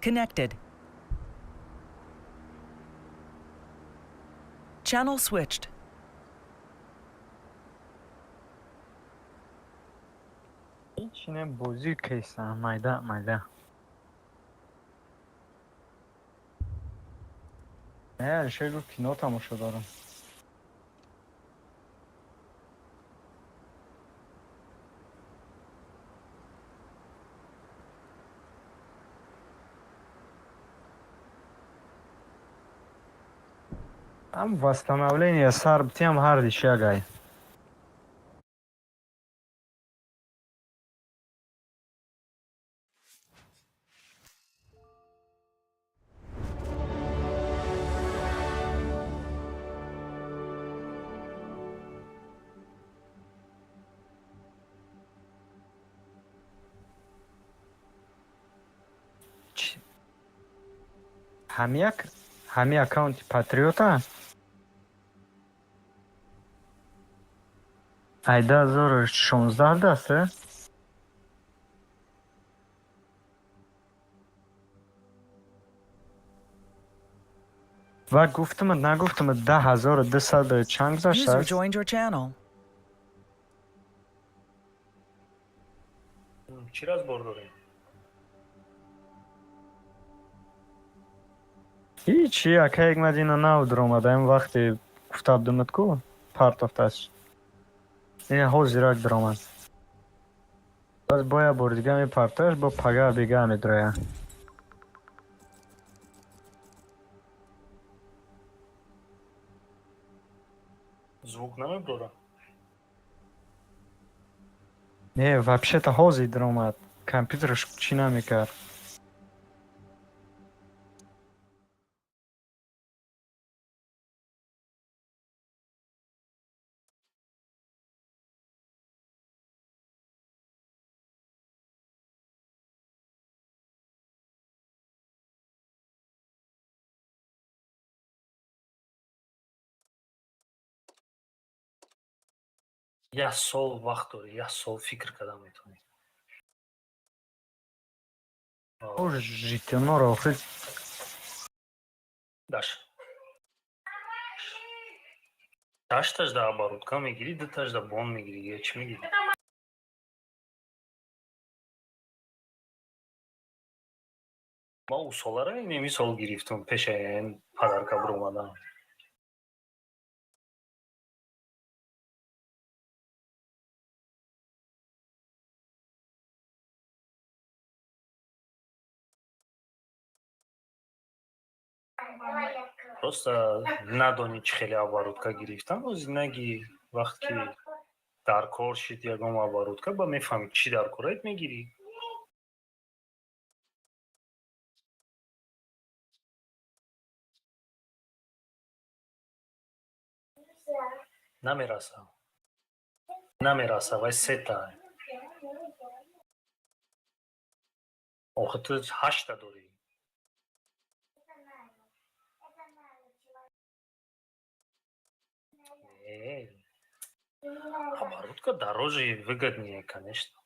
Connected. Channel switched. Ҳечине бозӣ кеса майда майда. Не, Алишер гуфт, кино тамошо дорам. Ам восстановление сар битиам ҳар дишагай. Ҳамяк ҳами аккаунти Патриота ай 2016 даст, э? Ва гуфтамад, нагуфтамад, 10 200 чанд User гузаштааст? joined your channel. Чӣ разбор дорем? Ҳичи, ака, як мадина нав дуромада, ин вақте гуфта будумад ку партофтааст. Ин ҳозирак дуромад. Баъд бо як бори дига мепартояш, бо пага бега медуроя. Звук намеброра? Не, вообще-то ҳозир дуромад. Компютераш чӣ намекард. Як сол вақт дорӣ, як сол фикр карда метавонӣ. Жетонҳоро охир. Даш ҳаштажда оборудка мегирӣ, дутажда бон мегирӣ ё чӣ мегирӣ? Ман усоларо инеми сол гирифтам, пеша ин подарка биромадам. Просто надонӣ, чӣ хеле оборудка гирифтам, ози наги вақт ки дар кор шид ягон оборудка, ба мефаҳмӣ, чӣ дар корает, мегирӣ. Намераса, намераса, вай сета. Охи ту ҳашта дорӣ. Не, оборудка дороже и выгоднее, конечно.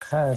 Ха,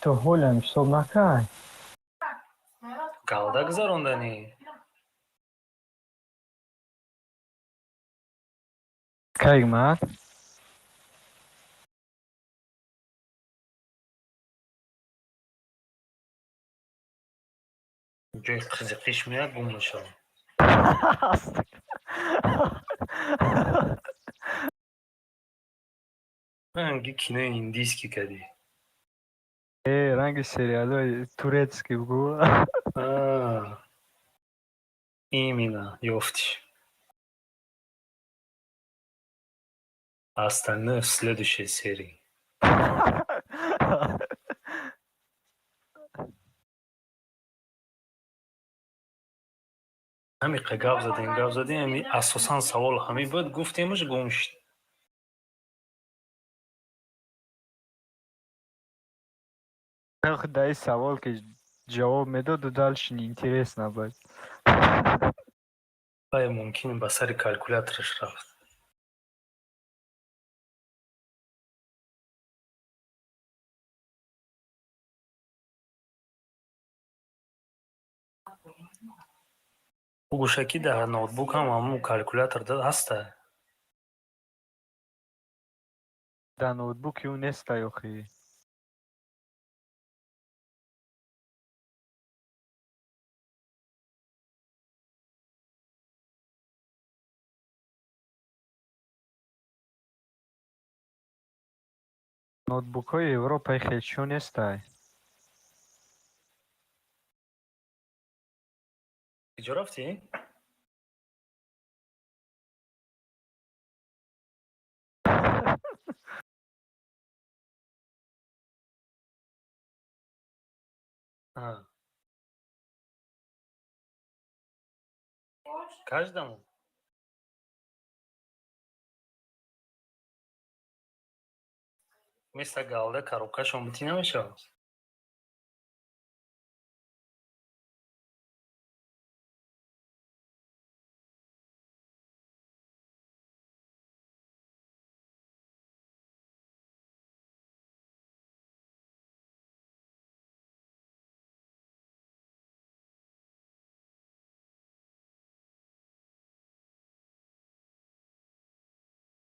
то ҳолам ҳисоб накард. Галда гузаронданӣ. Кай мард? Ҷои қизиқиш меяд, гум мешавад. Ранги кинои индийский кадӣ. Э, ранги сериалҳои турецкий бугӯ. Именно, ёфтиш. Остальное в следующей серии. Ҳамиқа гап задем, гап задем, ами асосан савол ҳамин буд, гуфтемаш, гум шуд. Дай савол ки ҷавоб медоду, дальше неинтересно буд. Ай, мумкин, ба сари калькулятораш рафт. Бугӯша, ки дар ноутбукам ҳамун калькулятор ҳаста. Дар ноутбуки ӯ нестай охи. Ноутбукҳои Европаи хелчиҳо нестай. Куҷо рафтӣ? А. Каждому? Вместо галда коробкашон бутӣ намешавад?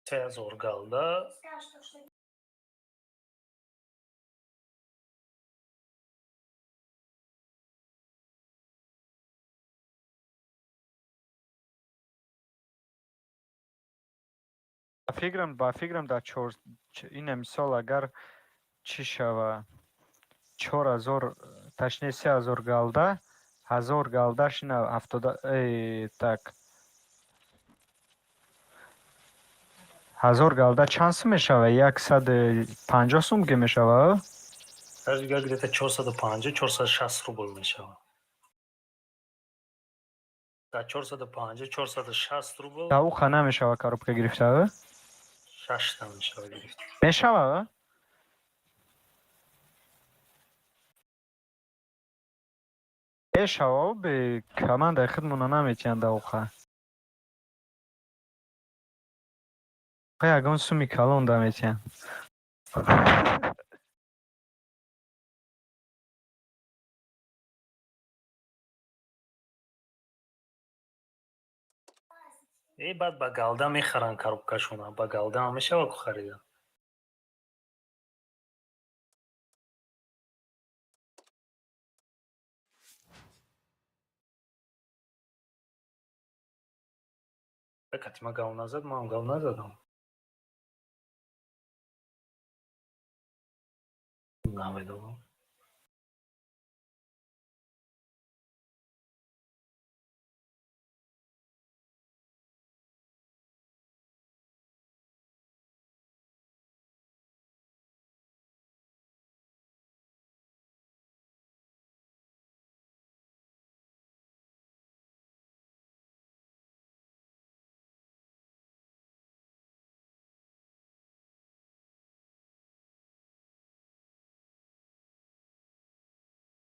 3000 галда. Ба фикрам, дар чор ина мисол, агар чӣ шава, 4000, точнее, 3000 галда, 1000 галдаш ина ҳафтода, так, 1000 галда чанд сум мешава? 150 сум ки мешава? Даже где-то 450, 460 рубл мешавад. Дар 450, 460 рубл. Дар уха намешава коробка гирифта? Шашта мешава гирифта. Мешава? Мешава, бе командаи худмона наметиҳанд дар уха. Ягон суми калон да метиҳанд. Э, баъд ба галда мехаранд коробкашона, ба галда ҳам мешава ку харида. Катима гав назад, манам гав назадам. Намедонам.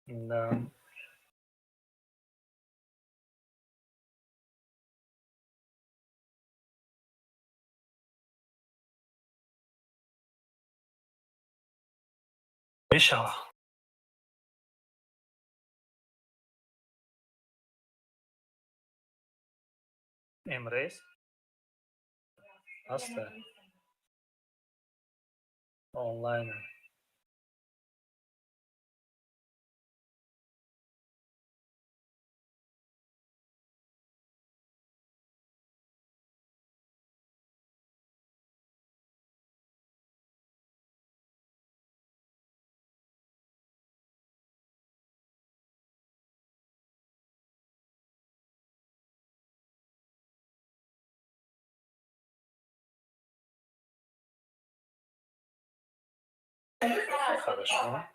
Да. Мешава. Эмрес ҳаста онлайн. Хорошо.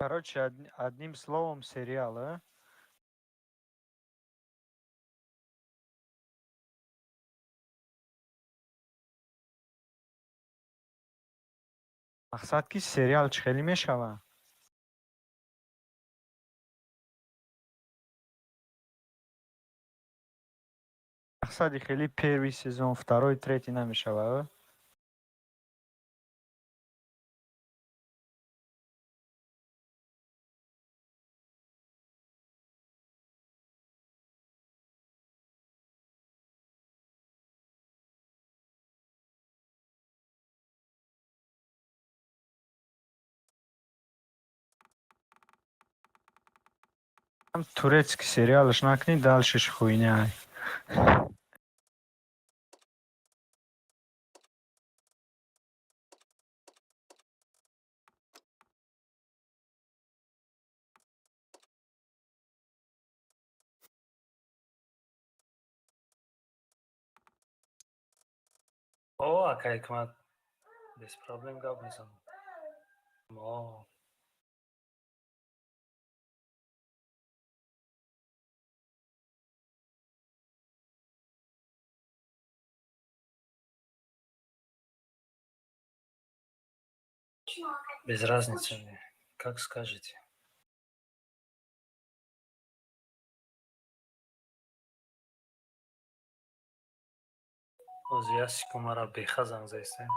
Короче, одним словом, сериал, а? Мақсад, ки сериал чӣ хеле мешава? Мақсади хеле первый сезон, второй, третий намешава, а? Турецкий сериалаш накунӣ, дальше ш хуйня. О, ака Ҳикмат, без проблем гап мезанам. О. Без разницы мне. Как скажете. Ози як секунд, мара беха занг заистем.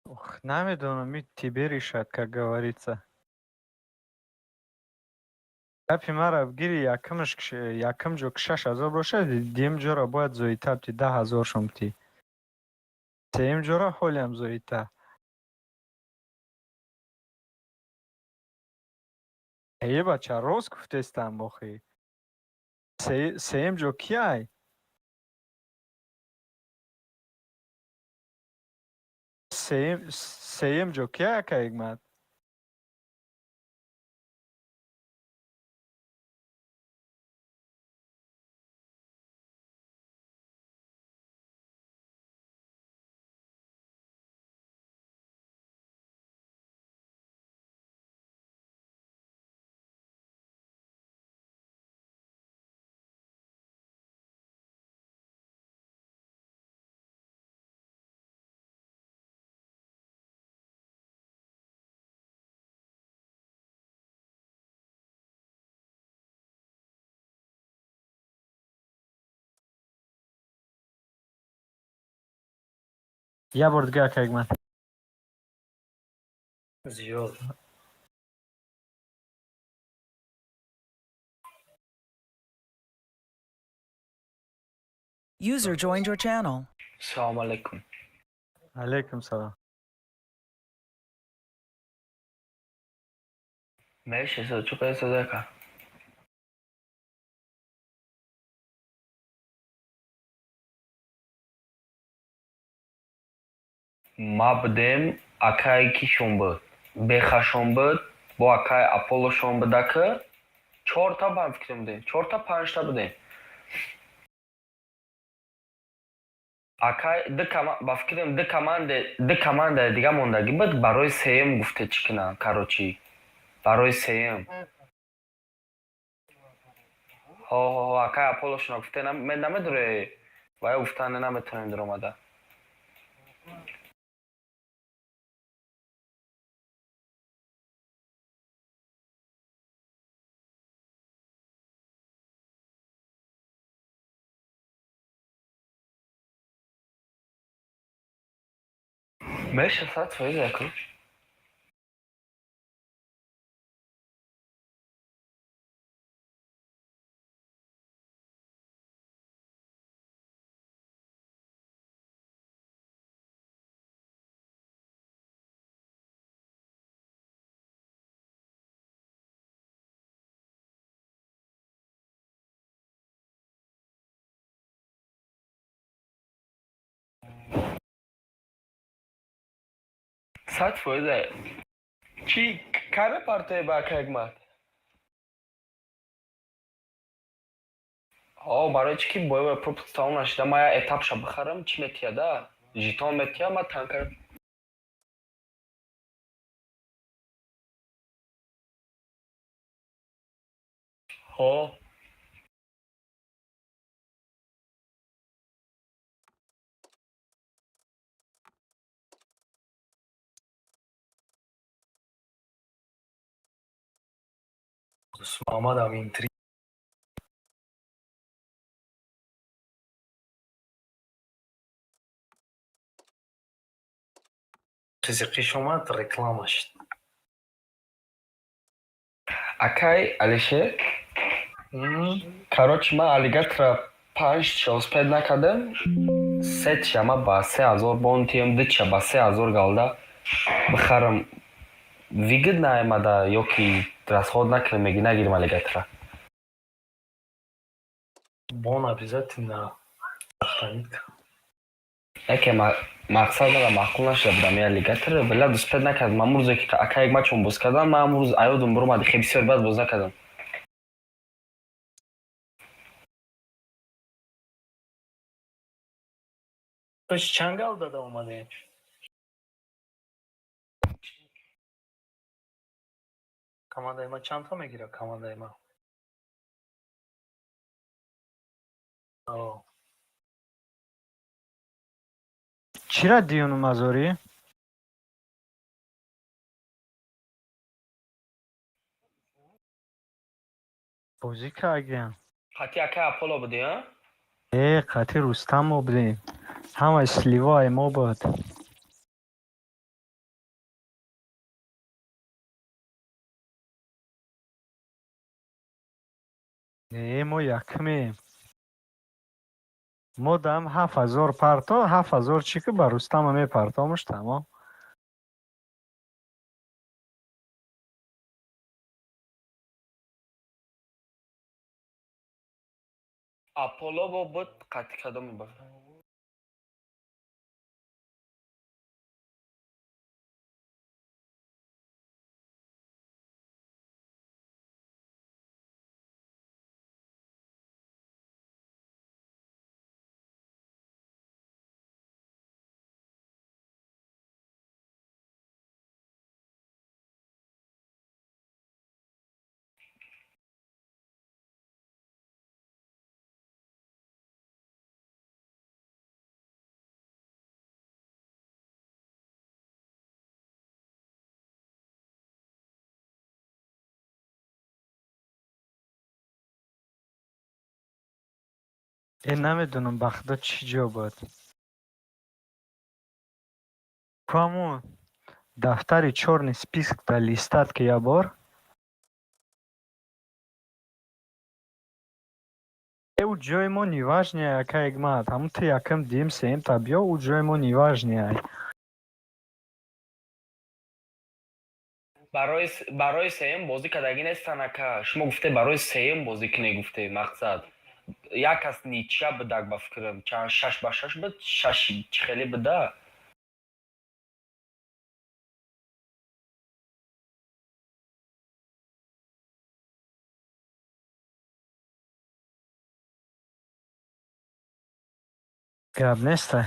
Ох, намедонам, и тебе решать, как говорится. Гапи мара бигири, якумш якум ҷо ки 6000 бошад, дуюм ҷора бояд зоита бити, 10 000 шум бити. Сеюм ҷора ҳолиам зоита. Э, бача, рост гуфтестам охи. Сеюм ҷо кияй? Сеюм ҷо кияй, ака Ҳикмат? Як бор дига, ака Ҳикмат. Зиёд. User joined your channel. Салом алейкум. Алейкум салом. Мешеса, чӣ қайсадака? Ма будем, акай кишон буд, бехашон буд, бо акай Аполлошон будака. Чорта ба фикрам будем, чорта, панҷта будем. Акай ду ба фикрам, ду командаи дига мондагӣ буд, барои сеюм гуфте, чӣ кунам, короче, барои сеюм. Ҳо, акай Аполлошона гуфте, намедоре, вая гуфтан, наметавонем даромада. Меша, 100% яку. 100%. Чӣ кара партои ба акай Ҳикмат? Ҳо, барои чӣ ки бояд пропуск тамом нашида, ман як этапша бихарам, чӣ метиҳада? Жетон метиҳа, ман танкар. Ҳо. Муҳаммадам интри. Чизе қиш омад, реклама шид. Акай Алишер, короче, ман аллигатора панҷ успеть накардам, сетша ма ба 3000 бонтием, дуча ба 3000 галда бихарам, выгодно аймада ё ки расход накунем, меги нагирим аллигатора? Бон обязательно сохранить. Яке мақсад мара маъқул нашуда будам, я аллигатор била успеть накардам. Ман рӯзе ки акай матчон боз кардам, ман ҳамун рӯз аёдум буромад, хе бисёр баъд боз накардам. То чанд гал дада омадем? Командаи ма чандта мегирад, командаи ма? О. Чира диону мазорӣ? Бозӣ кардем. Қатъи акай Аполло будӣ, а? Э, қатъи Рустамо будем. Ҳамаи сливаи мо буд. Не, мо якумем. Мо дам 7000 парто, 7000 чӣ ки ба Рустама мепартомуш, тамом. Аполло бо буд қатъи кадоме ба? Э, намедонам, ба худо, чӣ ҷо буд. Ҳамун дафтари чёрный список да листать ки як бор. Э, ӯ ҷои мо неважный, ака Ҳикмат. Ҳамун ту якум, дуюм, сеюм та биё, ӯ ҷои мо неважный. Барои сеюм бозӣ кардагӣ нестан, ака. Шумо гуфте, барои сеюм бозӣ кунӣ, гуфте, мақсад як кас ничья будак, ба фикрам, чанд, 6-6 буд, шаш чӣ хеле буда. Гап нестай.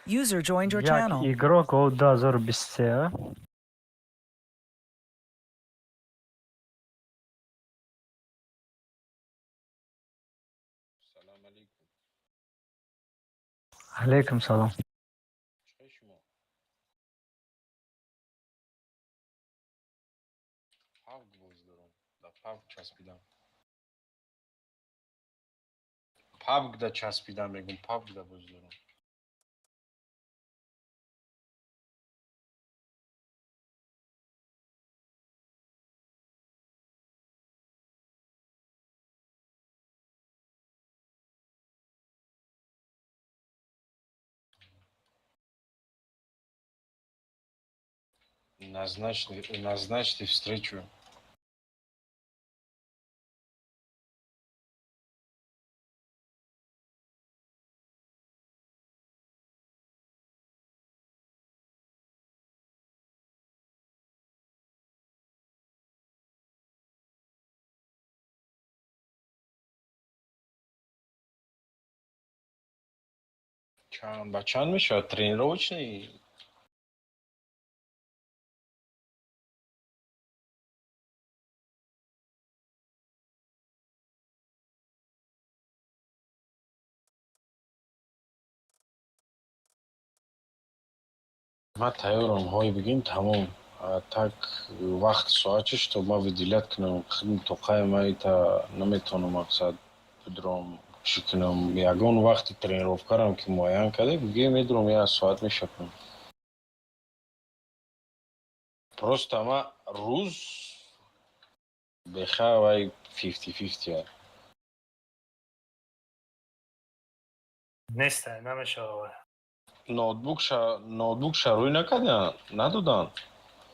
User joined your Як channel. игрок о 2023. Салам алейкум. Алейкум салом. Чӣ шумо? PUBG бозӣ дорам. Да PUBG часпидам. PUBG да часпидам мегум, PUBG да бозӣ дорам. Назначьте встречу. Чанд ба чанд мешавад тренировочный? Ман тайёрам, ҳой бигин, тамом. А так вақт соат чӣ, то ман выделять кунам, хидм тоқаи ма ита наметавонам, мақсад бидром, чӣ кунам, ягон вақти тренировкарам ки муайян карда, бигӯе, медурам, як соат мешапам. Просто ма рӯз беха вай 50-50. Нестай, намешава. Ноутбукша рӯй накардан, надоданд.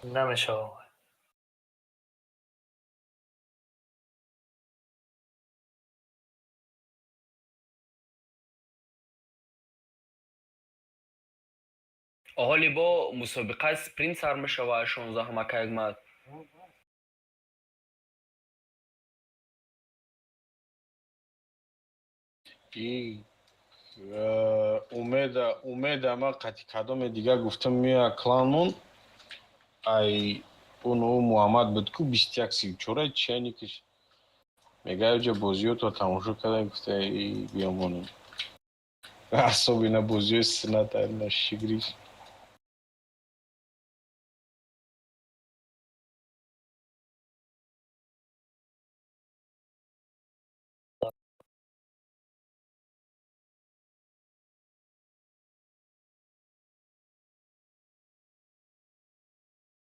Намешава. Ҳоли бо мусобиқаи спринт сар мешавад 16-ум, ака Ҳикмат. И умеда ма қати кадоме дига гуфтам, мея кланмон, ай уну Муҳаммад буд ку, 2134 чианикиш мега, ҷа бозиёто тамошо карда, гуфта, биёмонем, особенно бозиёи сината на шигриш.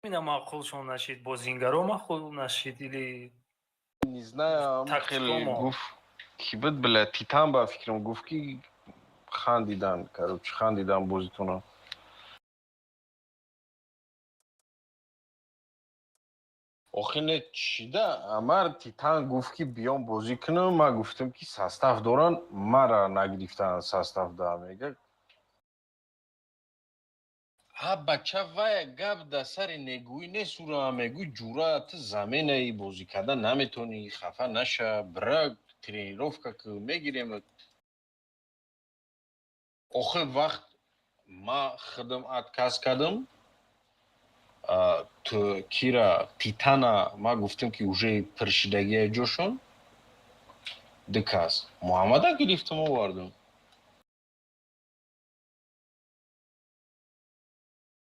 Ина маъқулшон нашид, бозингаро маъқул нашид или Не знаю, хеле тактикомо? Гуфт ки буд, бля, Титан ба фикрам гуфт, ки хандидан, короче, хандидан бозитона. Охи не, чида амар Титан гуфт, ки биём бозӣ кунам. Ман гуфтам, ки состав доранд, мара нагирифтанд состав да. Мега, ҳа, бача, вая гап да сари негӯӣ нест, ура мегӯй, ҷура, ту заменаи бозӣ кардан наметонӣ, хафа наша, бира тренировка ки мегирем. Охир вақт ма худам отказ кардам. Ту кира, Титана ма гуфтам, ки уже пиршидагия ҷошон ду кас, Муҳаммада гирифтам, овардам.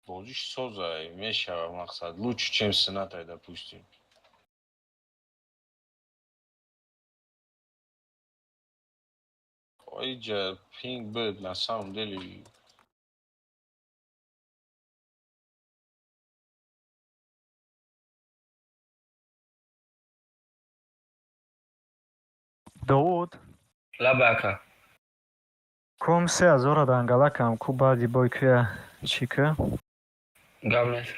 Бозиш созай мешава, мақсад, лучше, чем Сенатай, допустим. Иҷа пинг буд, на самом деле. Довуд. Лаба, ака. Ком 3000-а дангалакам ку, баъди бой куя чӣ ку? Гап нест.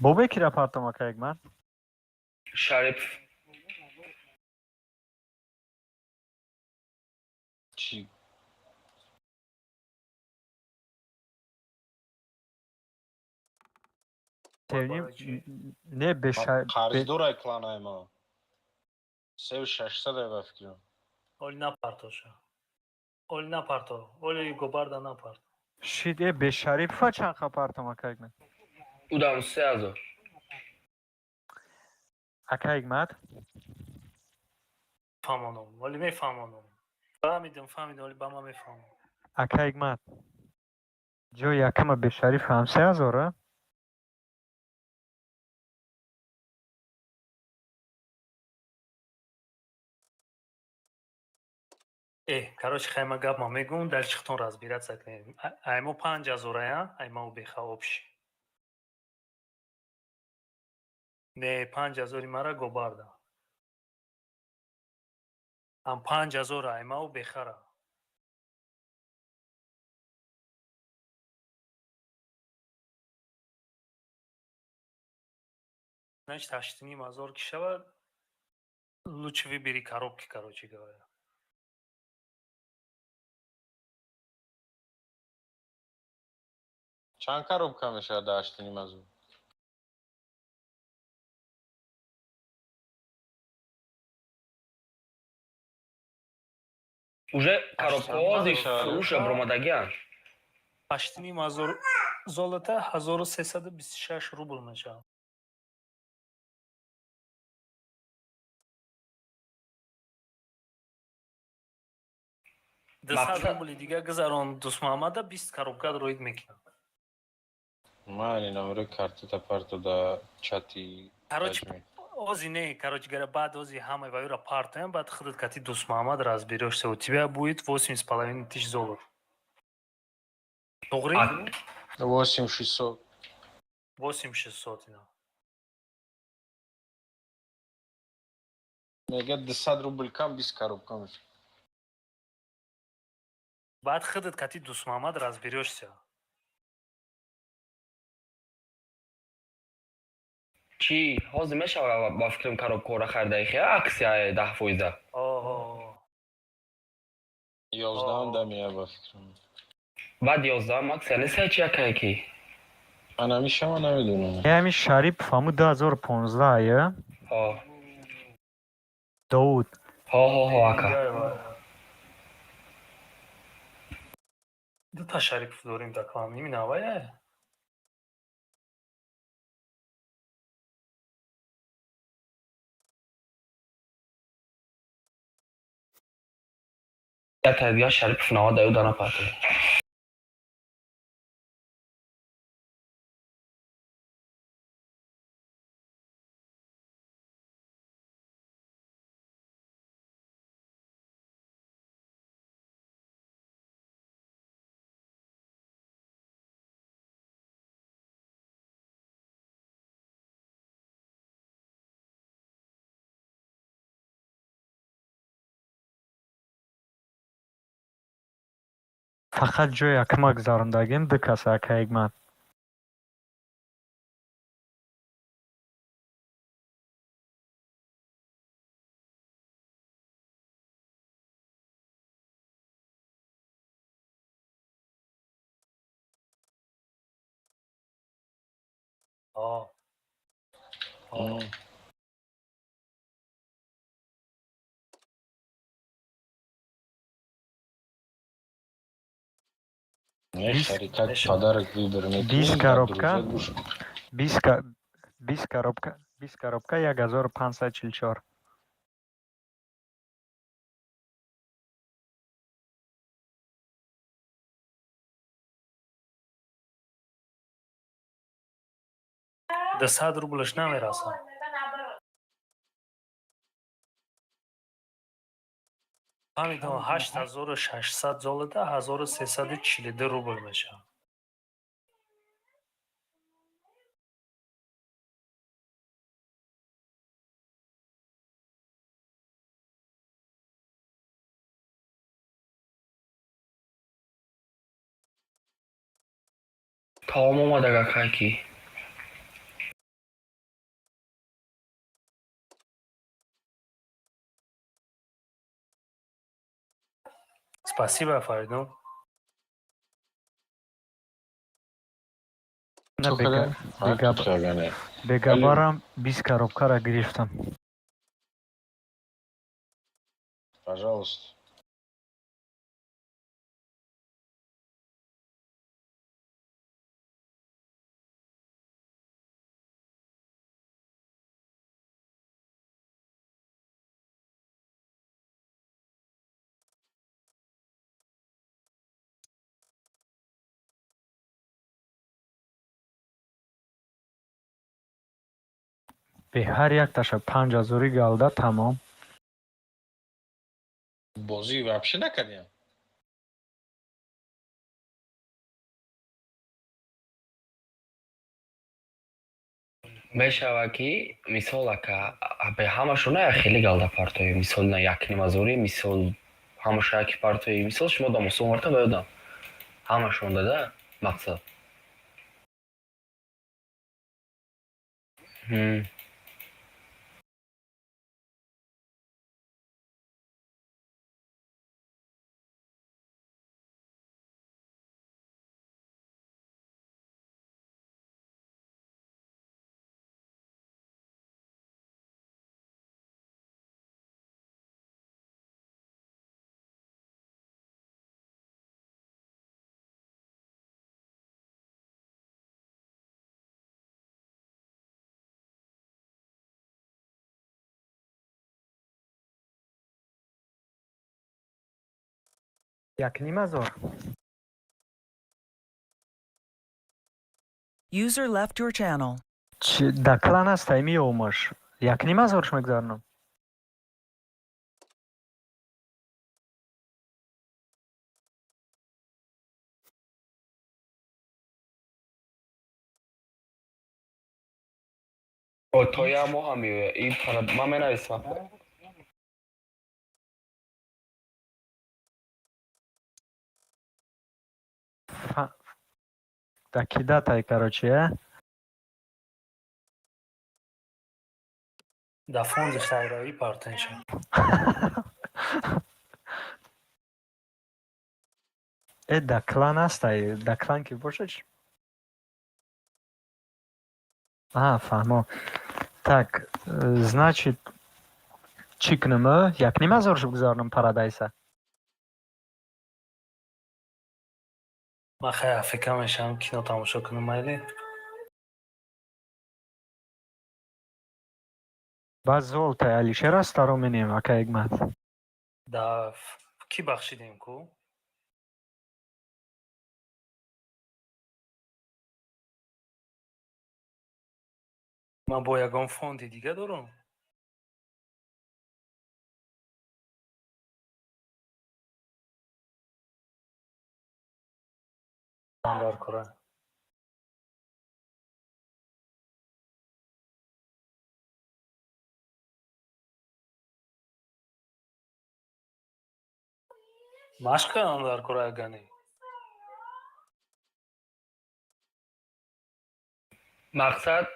Бобе кира партом, ака Ҳикмат? Шарипов. Чӣ? Севним не беша. Қарздорай кланай ма севу шашсадай ба фикрам. Оли напартоша, оли напарто, оли гобарда напарто. Шид е, бешарипова чанд ха партом, ака Ҳикмат? Удам 3000. Ака Ҳикмат. Фаҳмонам, оли мефаҳмонам, фаҳмидам, фаҳмидам, оли ба ман мефаҳмам. Ака Ҳикмат, ҷои якама бешариф ҳам 3000-а? Короче, хайма гап ма мегӯм, дальше худтон разбираться кунед. Аймо 5000-ая, аймау беха общий. Не, 5000-и мара гобарда. Ам 5000 аймау бехара. Значит, 8500 ки шавад, лучше выбери коробки, короче говоря. Чанд коробка мешавад да 8500? Уже коробкаҳо мешавад. фурӯша баромадагианд. 8500 золота 1326 рубл мешавад. 200 рубли дига гузарон, Дусмуҳаммада 20 коробка роид мекунам. Ман номери картата парто да чати. Короче, ози не, короче говоря, баъд ози ҳамаи ваюра партоям, баъд худат кати Дусмуҳаммад разберёшься. У тебя будет 8,5 тысяч золот. Тоғри? 8600. 8600 ина. Мега 200 рубл кам 20 коробка мешавад. Баъд худат кати Дусмамад разберёшься. Чӣ, ҳозир мешава, ба фикрам, коробкаҳоро харидаи хе аксия 10%. О. 11-ам дамия, ба фикрам. Баъд 11-ам аксия нест, чи якае ки? Ман ҳамишама намедонам. Ҳами Шарипов ҳаму 2015 я? Ҳо. Довуд. Ҳо, ака. Дута Шарипов дорим дар клан. Именно авая? Якта дигар Шарипов навада ю дана партои. Фақат ҷои якма гузарондагим ду каса, ака Ҳикмат. О. О. Мехари, как подарок выбор мекунӣ. 20 коробка, 20 коробка, 20 коробка 1544. 200 рублш намерасад. Фаҳмидам, 8600 золота 1342 рубл мешавад. Таом омадага, кайки. Спасибо, Фаридун. Бегабарам 20 коробкара гирифтам. Пожалуйста. Бе ҳар якташа 5000-и галда, тамом. Бозӣ вообще накардем. Мешава ки, мисол, ака, бе ҳамашона як хеле галда партоӣ, мисол, на якнимазорӣ, мисол, ҳамаша яки партоӣ, мисол, шумо дамосо марта ба ёдам ҳамашон дада мақсад. 1500. User left your channel. Чи да клан ҳастай, меомаш. 1500-ш мегузаронам. О, то як моҳа меояд. И ман менависам. Да кидатай, короче, а? Да фонди хайравӣ партенша. Э, да клан ҳастай, да клан ки бошад чӣ? А, фаҳмо. Так, значит, чӣ кунем, э? 1,5 ҳазор шуд гузаронам Парадайса. Ман хай афека мешавам, кино тамошо кунам, майли? Баъд золтай Алишер аст таро менем, ака Ҳикмат. Да кӣ бахшидем ку? Ман бо ягон фонди дига дорам? Дар кора. Машқ кардан дар кора ягане? Мақсад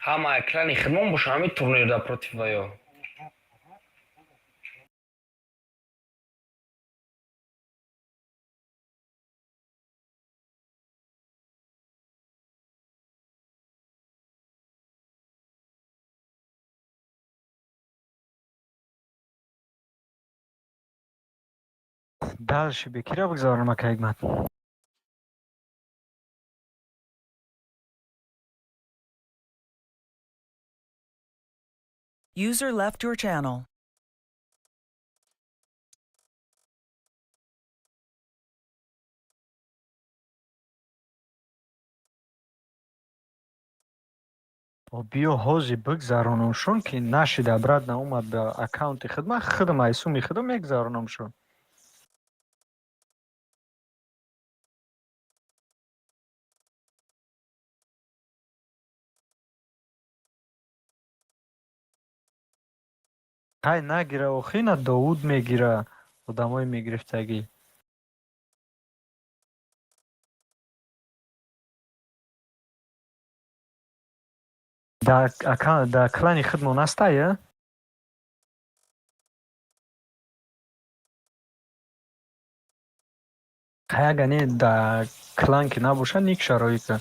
ҳама экрани хидмон боша, ҳамин турнирда против ваё. Дальше бекира бигзаронам, ака Ҳикмат. User left your channel. О, биё ҳозир бигзаронамшон, ки нашида обратно омад ба аккаунти худ, ман худам ай суми худам мегзаронамшон. Ҳай нагира, охи на Довуд мегира, одамои мегирифтагӣ. Да ака да клани худмон ҳастай, э? Ҳай ага не да клан ки набошад, ник шароита.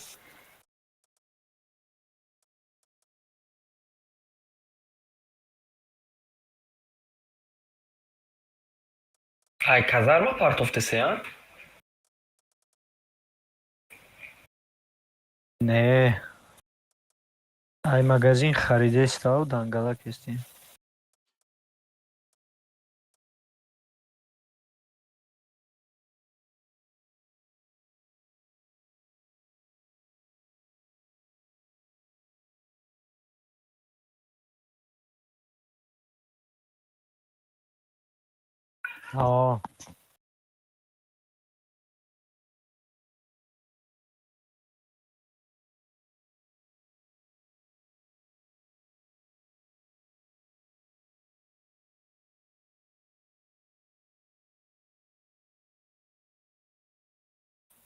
Ай казарма партофтесе, а? Не. Ай магазин харидестау дангалак ҳестем. О.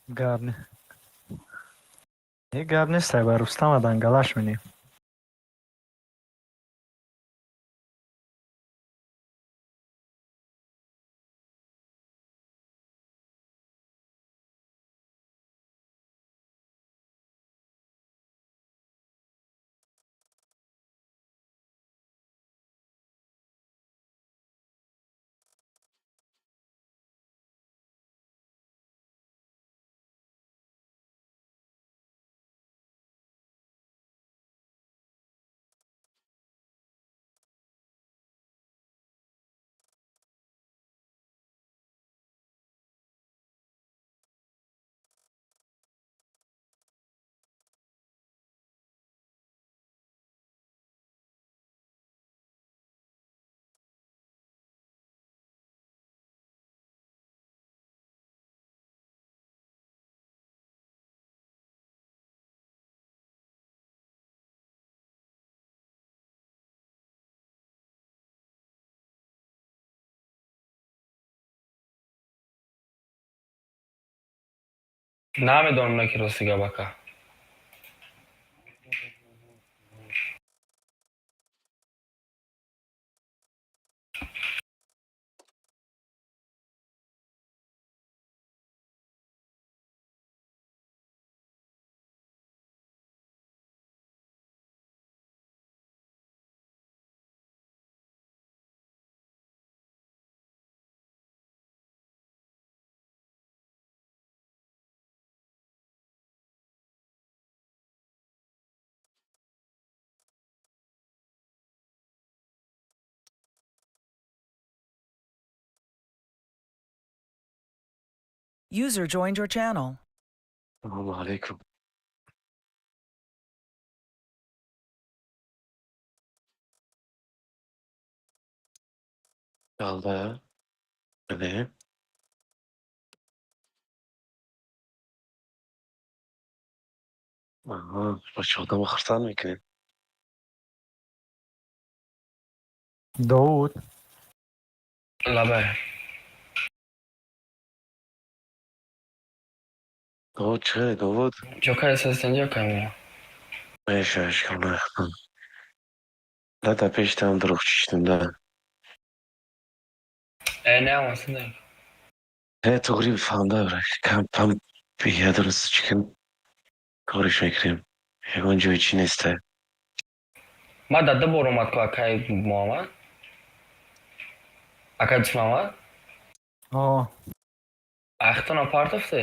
Гап не. Не гап нестай, ба Рустама дангалаш менем. Намедонам, на ки рости гап, ака. User joined your channel. Салому алейкум. Алда. Бале. Аҳа, бача одамро хурсанд мекунед. Довуд. Лабай. Довуд чӣ хеле, Довуд? Ҷокай ҳастен, ҷокай мо. Меша, ишкол нахтам. Да, та пештам дурӯғ чиштем, да. Э, не, амасинда. Э, туғри фаҳмда, кам пам ядрост чикин кориш мекунем. Ягон ҷои чӣ неста. Ма да ду бор омад ку, акай Муҳаммад. Акай Дусмамад? О. Ахтона партофте?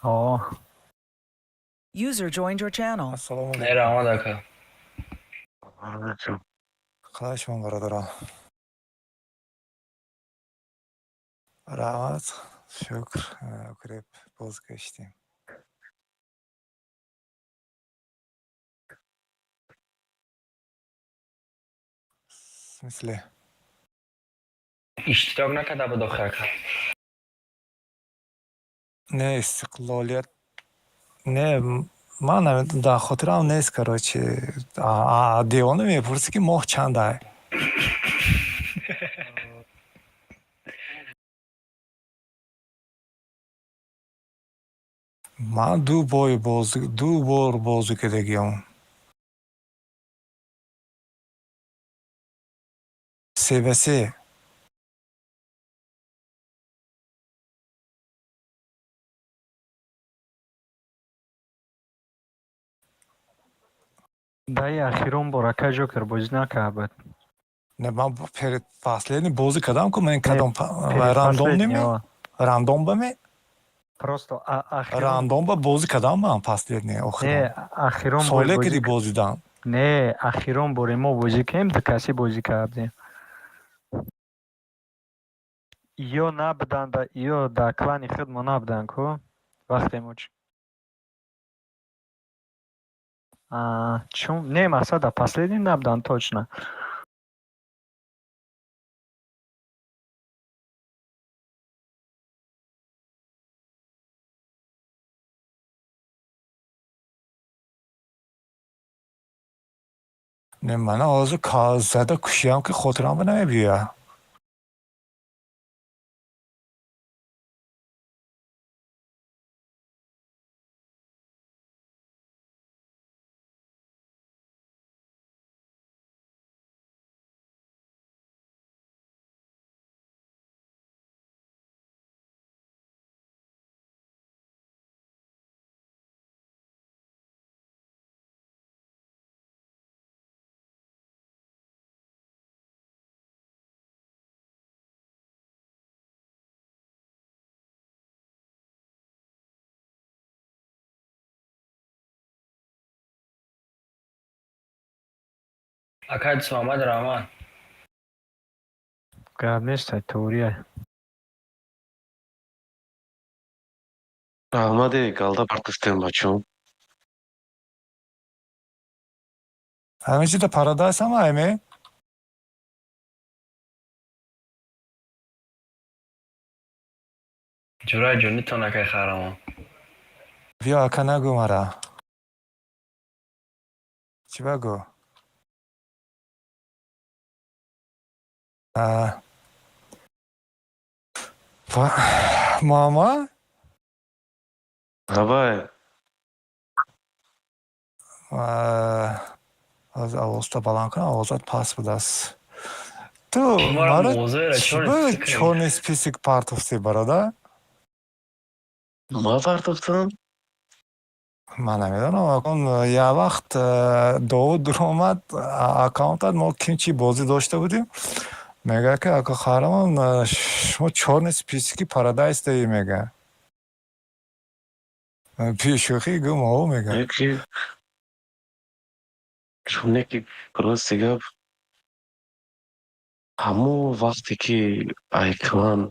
О. User joined your channel. Ассалому Не, алайкум. раҳмат, ака. Алайкум. Қалай шумо, бародарон? Раҳмат, шукр, укреп боз гаштем. В смысле? Иштирок накарда буд охир, ака. Не, Истиқлолият. Не, ман дар хотирам нест, короче. Девона мепурсӣ, ки моҳ чандай? Ман ду бой бозӣ, ду бор бозӣ кардагиам. 3 ба 3. Даи ахирон бор ака Ҷокер бозӣ накарда буд. Не, ман перед последний бозӣ кардам ку, ман кадом рандом Предпоследний, неме? о. Рандом ба ме? Просто ахирон. Рандом ба бозӣ кардам ман последний Не, охирон. ахирон бор Соле бозӣ киди бозидан. Не, ахирон боре мо бозӣ кардем, ду каси бозӣ кардем. Ё набуданд, ё дар клани худ мо набуданд ку. Вақте мо чун не, мақсад, дар последний набуданд точно. Не, мана ҳозир зада кушиям, ки хотирам ба намебиёяд. Акай Дусмамад, раҳмат. Гап нест, теория. Раҳмаде, галда партофтем, бачаҳо. Ҳамин чиза Парадайс ҳама айме? Ҷурай ҷонитон, акай Харамон. Биё, ака нагӯ мара. Чӣ багӯ? А. Муаммо? Давай. Аз овозта баланд кунам, овозат паст будааст. Ту Шуморо маро мавзӯеро чӣ чёрный ба список кардем. чёрный список партофтӣ, бародар? Ма партофтам? Ман намедонам, акун як вақт Довуд дуромад аккаунтат, мо ким чӣ бозӣ дошта будем, мегӯяд, ки ака Қаҳрамон, шумо чёрный списоки Парадайз даӣ, мега. Шӯхӣ гум о, мега. Яки чуне ки, рости гап, ҳамон вақте ки ай клан,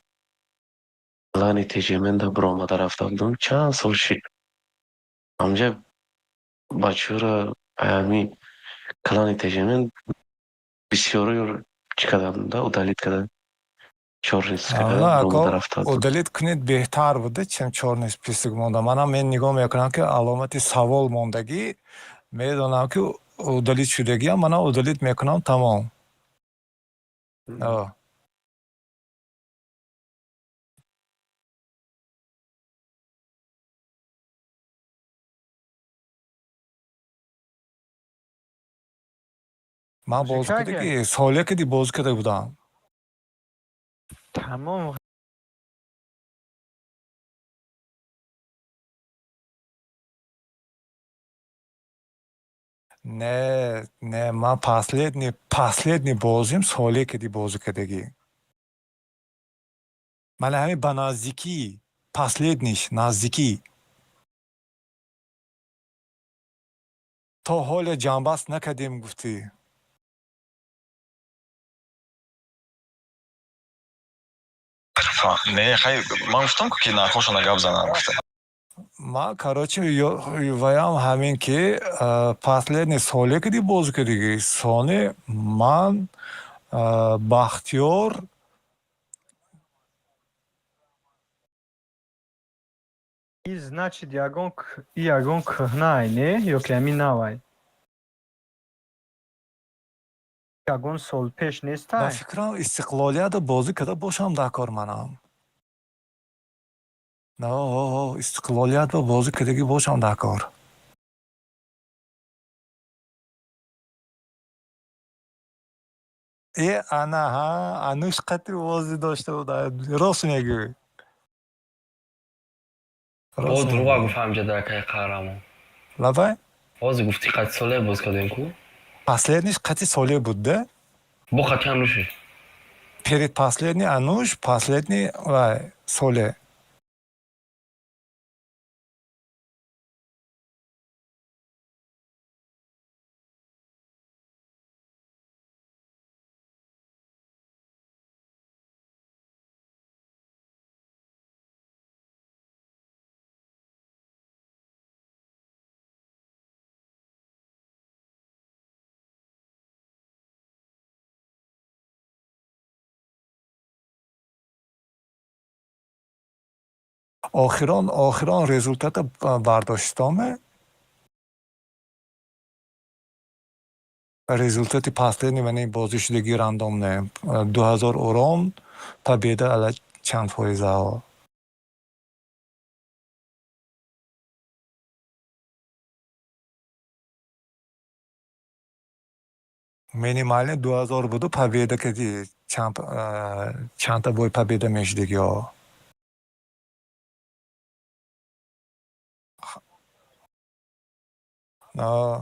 клани Теҷеменда биромада рафта будам, чанд сол шид. Ҳамҷа бачаҳоро ҳами клани Теҷемен бисёриёро чӣ карда будам да, удалить карда. Чёрный список На, биромада ако рафта будам. Удалить кунед, беҳтар буда, чем чёрный список монда. Манам мен нигоҳ мекунам, ки аломати савол мондагӣ, медонам, ки удалить шудагиам, манам удалить мекунам, тамом. О. Ман бозӣ Мужика. Кардагӣ, соле кади бозӣ карда будам. Тамом. Не, не, ман последний бозим соле кади бозӣ кардагӣ. Мана ҳамин ба наздикӣ, последниш наздикӣ. То ҳоле ҷамъбаст накардем, гуфтӣ. Не, хай, ман гуфтам, ки нархҳошона гап занам, гуфта. Ман, короче, ваям ҳамин ки последний соле кади бозӣ кардагӣ. Сони ман, Бахтиёр. И значит, ягон кӯҳнаай, не? Ё ки ҳамин навай? Ягон сол пеш Ба нестай? фикрам, Истиқлолияда бозӣ карда бошам дар кор манам. О, Истиқлолиятро бозӣ кардагӣ бошам дар кор. Э, ана, ҳа, ануш қатъи бозӣ дошта буда. Рост мегӯӣ. Боз Рост дурӯға мегӯӣ. гуфт ҳамҷа акаи Қаҳрамон. Лабай? Ҳозир гуфтӣ, қати соле боз кардем ку? Последниш қатъи соле буд, да? Бо қати Ануши. Перед последний Ануш, последний вай, соле. Охирон результата бардоштоме? Результати последний мани бозӣ шудагӣ рандомне. 2000 урон, победа ала чанд фоизаҳо. Минимально 2000 буду, победа кади чандта бой победа мешудагиҳо. А,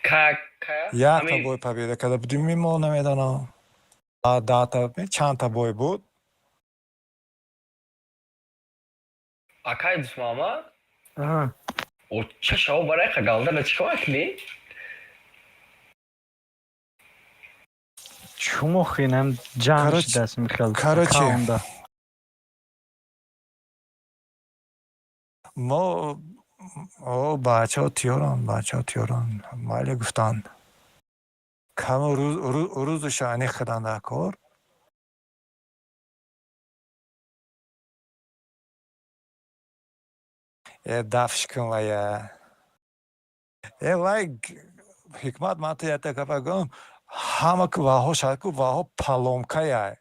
Ка кая? Якта Ҳамин бой победа карда будем, мо намедонам. А дата чандта бой буд? Акай Дусмама? Аҳа. О, ча шаво барай галдара чӣ кор мекунӣ? Чумо хинам ҷамъ Короче, шудааст михел короче. аккаунда. Мо о бачаҳо тиёранд, бачаҳо тиёранд. Майли, гуфтанд. Камо рӯзаша аниқ карданд дар кор. Э, дафш кун вая. Э, вай ҳикмат, ман ту якта гапа гӯям, ҳама ваҳо шад ку ваҳо поломкаяй.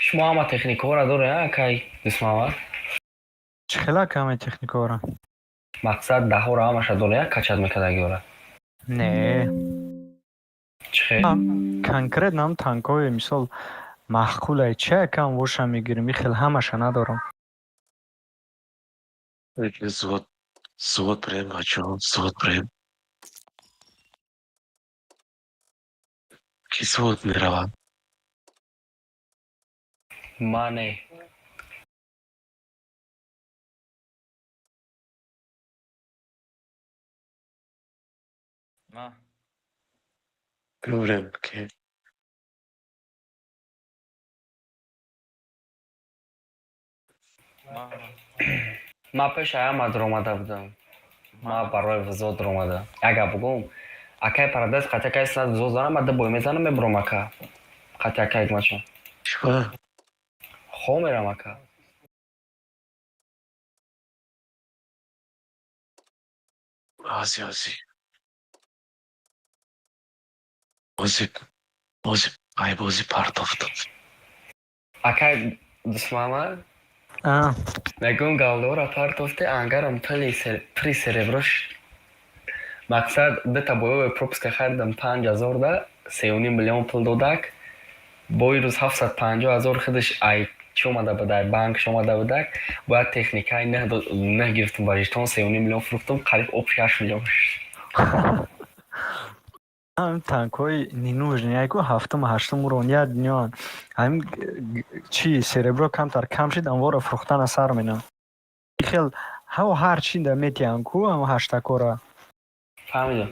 Шумо ҳама техникаҳоро доред, акай Дусмамад? Чӣ хела каме техникаҳоро? Мақсад, даҳҳоро ҳамаша доред, качать мекардагиёра? Не. Чӣ хел? Конкретно ҳам танкҳои, мисол, маъқулай чи кам воша мегирим, и хел ҳамаша надорам. Взвод, взвод прям, бачаҳо, взвод прям. Ки взвод меравад? Мане. Ма. Бибирем ки. Ма. Ман пеш аяма дуромада будам. Ма барои взвод дуромада. Агар бугум, акай Парадайз қати акай снад взвод занам, ма ду бой мезанам, мебурам, ака. Қати акай Ҳикматҷон. Чӣ? Хо мерам, ака. Ози, ози. Ози, ози, ай бози партофтад. Акай Дусмама, А, мегӯм, галдора партофте, ангарам пули при сереброш. Мақсад, дута боёве пропуска харидам 5000 да, 3,5 миллион пул додак. Бои рӯз 750 000 худаш ай чӣ омада буд, ай банкш омада будак. Бояд техникаи нӯҳ гирифтум ба жетон, 3,5 миллион фурӯхтум, қариб общий 8 миллион шуд. Ҳам танкҳои ненужный, яку ҳафтум, ҳаштум уровень як дунёан. Ҳамин чи серебро камтар кам шид, амворо фурӯхтана сар менам. Хел ҳаво ҳар чи да метиҳам ку ҳам ҳаштакора. Фаҳмидам.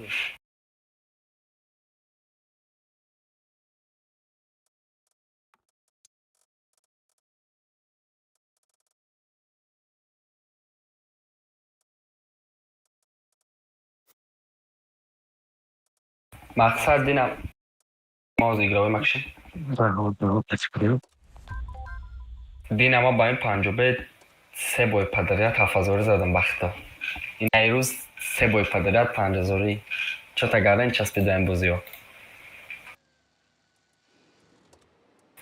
Мақсад, динам мо игровой макшем. Дина ма ба ин панҷобе се бой подряд ҳафтҳазорӣ задам бахто. Ин рӯз се бой подряд панҷҳазорӣ. Чота гардан часпидаем бозиҳо.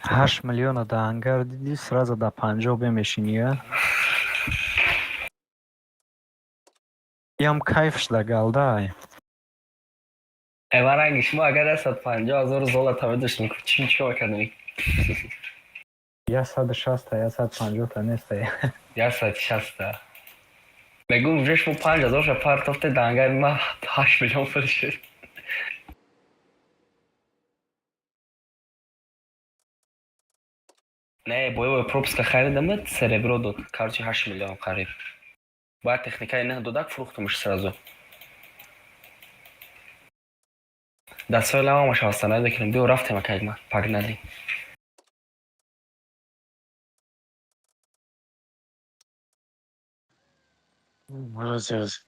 8 миллиона да ангар дидӣ, сразу да панҷоҳ бемешинӣ, а? Иам кайф шуда галдай. Эва, ранги шумо агар 150 000 золота медоштем, чӣ чикор мекардем? 160-та, 150-та нестай. 160-та. Мегӯм, уже шумо 5000-ша партофте, да ангари ма 8 миллион пул шуд. Не, боевой пропуска харидамад, серебро дод. Короче, 8 миллион қариб. Бояд техникаи нӯҳ додак, фурӯхтумш сразу. Дастҳои ламамаша восстановить мекунем. Биё, рафтем, ака Ҳикмат. Погнали. Ози, ози.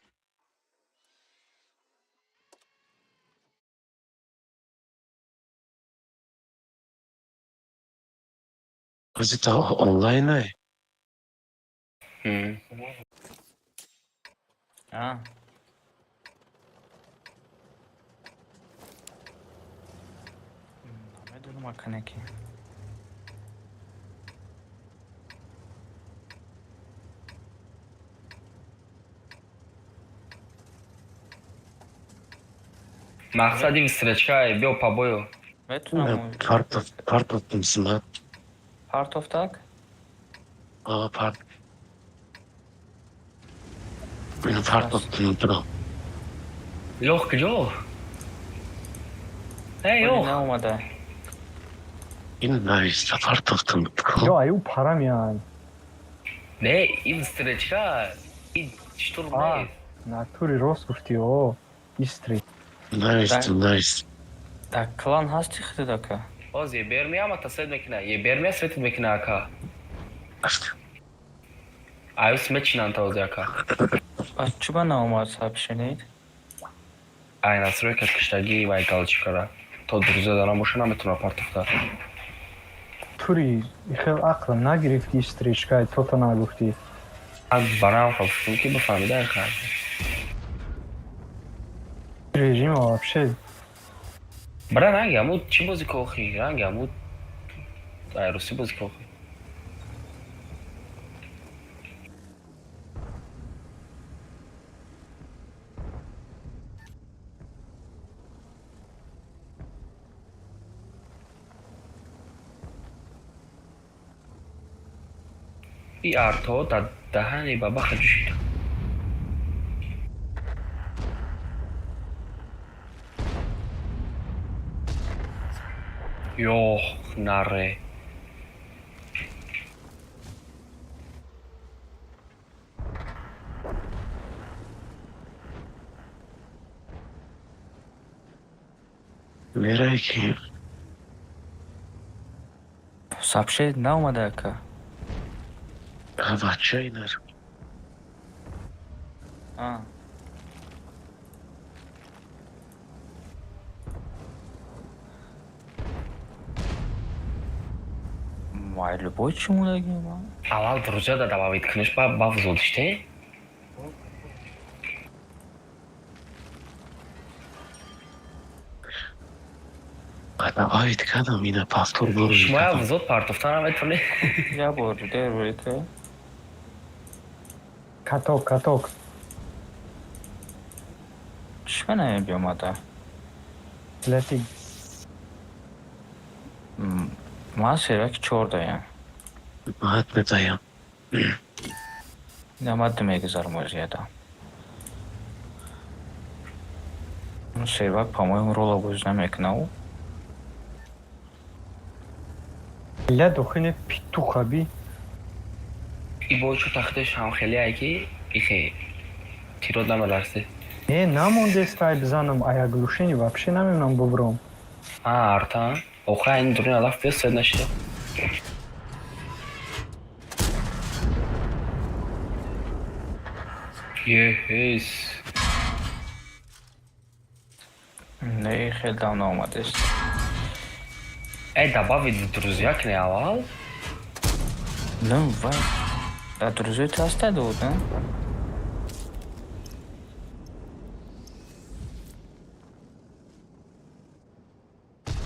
Ози та онлайн ай? А. Намедонам, аканеки. Мақсади встречка, биё по бою. Метунам. Партоф, партофтам смат. Партофтак? А, парт. Партофтам бро. Лох куҷо? Эй, ёх. Наомада. Ин нависта партофтам. Ё, аю пара меянд. Не, ин встречка, ин штурм А. нест. Натури рост гуфтӣ, о, истри. Навистам, навистам. Дар клан ҳасти худат, ака? Оз ебер меама, та свет мекуна. Ебер меа, светит мекуна, ака. Аюс мечинанд та ози, ака. А чуба наомад сообщение? Ай, настройка киштагӣ вай галочкара. То друзья дана боша, наметавона партофта. Тури хел ақлам нагирифти, встречкай, то нагуфтӣ. Аз барам гуфтум, ки бифаҳмида хар. Режима вообще. Бара, ранги аму чӣ бози кохи? Ранги аму Ай русӣ бозӣ кун. И арто дар даҳани бабаха ҷӯшид. Ёх, наре. Мерай ки. Сообщение наомада, ака. Бачаи нар. А. Май любой чӣ мондагӣ ман? Аввал друзья да добавить куниш, ба взодиште. Добавить кардам, ина повтор боро. Шумо взод партофта наметавонед. Я бор дер река. Каток, каток. Чӣ намебиомада? Лети. Ман серак чор даям. Мат метаям. Намад мегузарм озияда. Сервак, по-моему, рола боз намекунав. Ля дохине питуха би. И бо чу тахтеш ҳам хеле ай ки ихе тирот намеларсе. Не, намондестай бизанам, а я глушени вообще намемонам бубром. А, арта. Оха, ин дурин алаф бес сед нашида. Ехес. Не, хел дам наомадест. Э, добавить в друзья кне аввал? Ну, вай. Да, друзей ты оставил, да?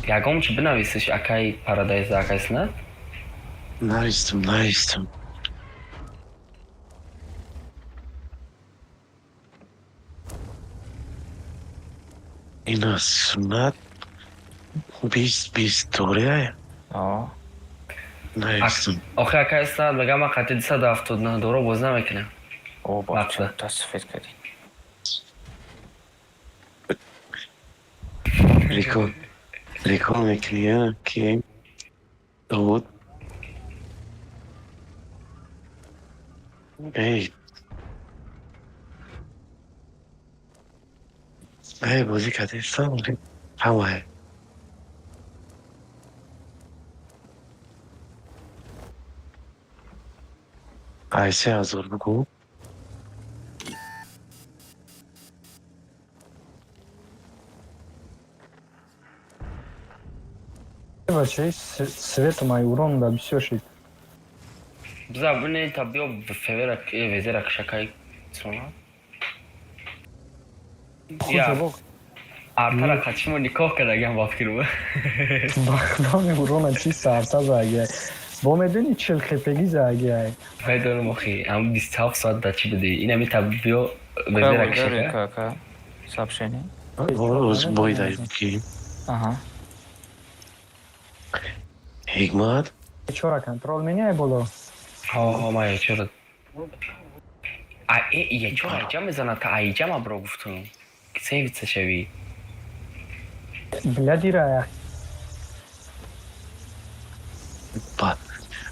Ягон чи бинависиш, акай Парадайз, акай Снат? Навистам, навистам. Ина суннат 20 20 дория. А. Навистам. Охи, акай Снат, мегам, ман қатъи 279 доро боз намекунам. О, бача, тасфет кардӣ. Рекорд. Рекорд мекунӣ, ки Довуд. Эй. Эй, бозӣ кардистам, ҳамае. Ай 3000 бугӯ. Бачаи свету май урон да бисёр шид. Биза бине та биё февера везера кшакай сона. Я. Артара қачимо никоҳ кардагиам ба фикру. Бахдоми урона чи сарса загиай. Бо медони 40 хепеги загиай. Медонам охи, ам 27 соат да чӣ буди. Ина ми та биё везера кшака. Кака? Сообщение. Боз бой ки. Ага. Ҳикмат. Чора контрол меняй боло. Ҳо, ҳо, ма чора. А э я чора айҷа мезанад, та айҷа ма бро гуфтум. Сейвица шави. Бля дира.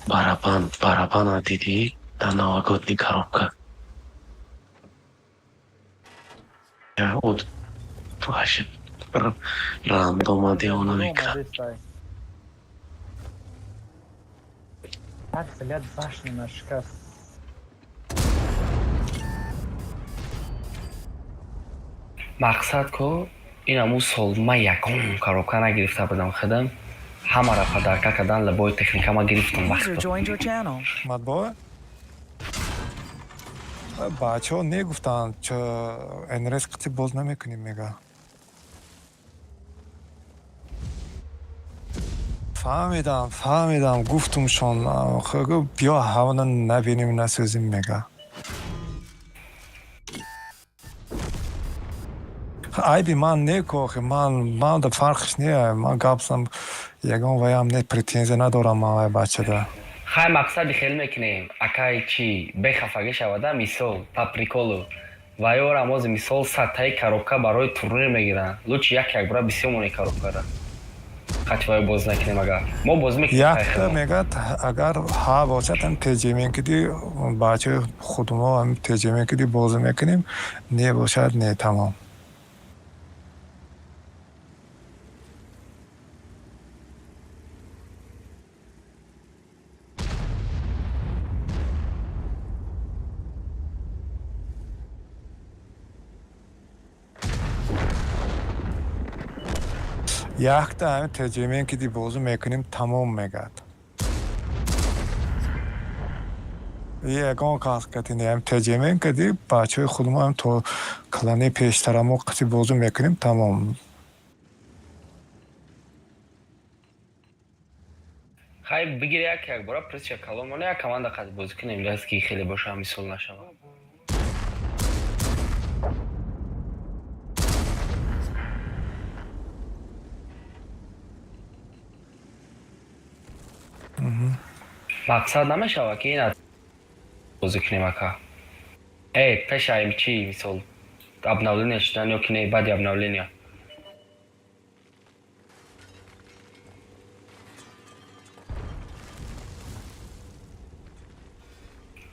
Барабан, барабана дидӣ дар новогодний коробка. Я от вообще рандома девона мекунад. Так, блядь, башню нашикаст. Мақсад ко ин аму сол ман ягон коробка нагирифта будам худам. Ҳамаро подарка кардан, либои техника ма гирифтам User вақто. joined your channel. Матбоа? Бачаҳо негуфтанд, НРС қити боз намекунем, мега. Фаҳмидам, фаҳмидам, гуфтумшон, биё ҳамона набинем, насӯзем, мега. Айби ман не ку, охи ман да фарқш не, ман гап зам, ягон ваям не, претензия надорам ман вай бачада. Хай, мақсади хел мекунем, акай, чӣ бехафагӣ шавада, мисол, по приколу вайора мози, мисол, 100 таи коробка барои турнир мегиранд. Лучше як як бора бисёр мони коробкара хати вай боз накунем, агар мо бозӣ мекунем. Якта мегӯяд, агар ҳа бошад, ҳам теҷемен киди бачаи худумо, ҳам теҷемен киди бозӣ мекунем, не бошад, не, тамом. Якта ҳамин теҷемен киди бозӣ мекунем, тамом, мегӯяд. Ягон кас кати не, ҳам теҷемен киди бачаҳои худмо, ҳам то клани пештарамо қати бозӣ мекунем, тамом. Хай, бигир, як як бора пресча калон моне, як команда қати бозӣ кунем, ки хеле боша, мисол нашавад. Мақсад намешавад, ки ина бозӣ кунем, ака, пешаем чи, мисол, обновление шудан ё ки не, баъди обновления.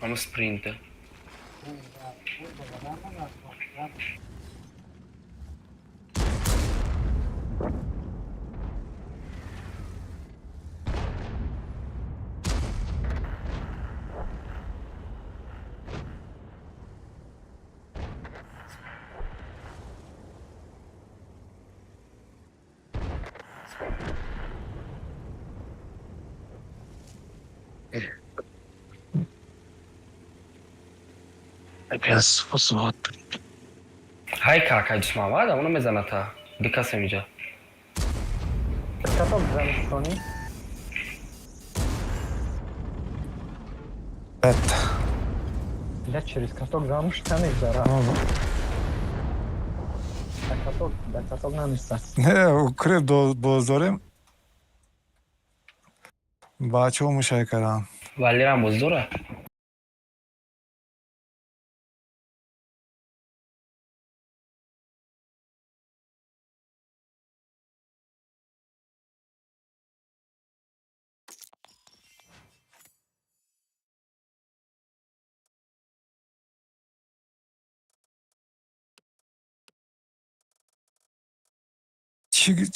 Ҳамун спринт. Опять вот. Ҳай, какай Дусмамад амоно мезаната дикасем иҷа. Каток замистони. Это. Я через каток замуж намегзара. Да каток, да каток наместа. Не, укреп боз дорем. Бачаҳо мушай карданд. Валерам боз дора.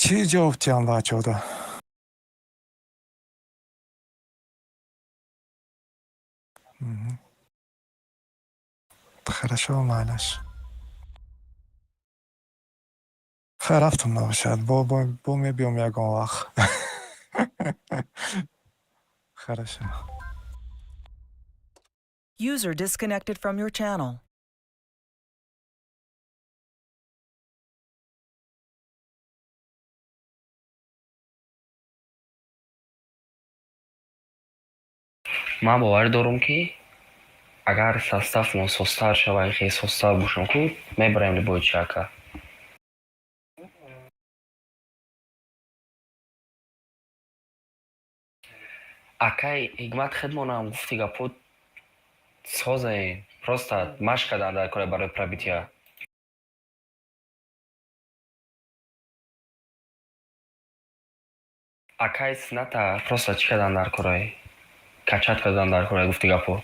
Чӣ ҷавоб диҳам бачаҳода? Хорошо, майлаш. Хай, рафтам набошад. Бо мебиём ягон вақт. Хорошо. User disconnected from your channel. Ман боварӣ дорам, ки агар составмон созтар шава, хеле созтар бошам ку, мебарем любой чи, ака. Акай Ҳикмат, хидмонам гуфти гапо созаем, просто машқ кардан дар кора барои пробития. Акай сината просто чӣ кардан дар кораи, качать кардан дар кораи, гуфти гапо.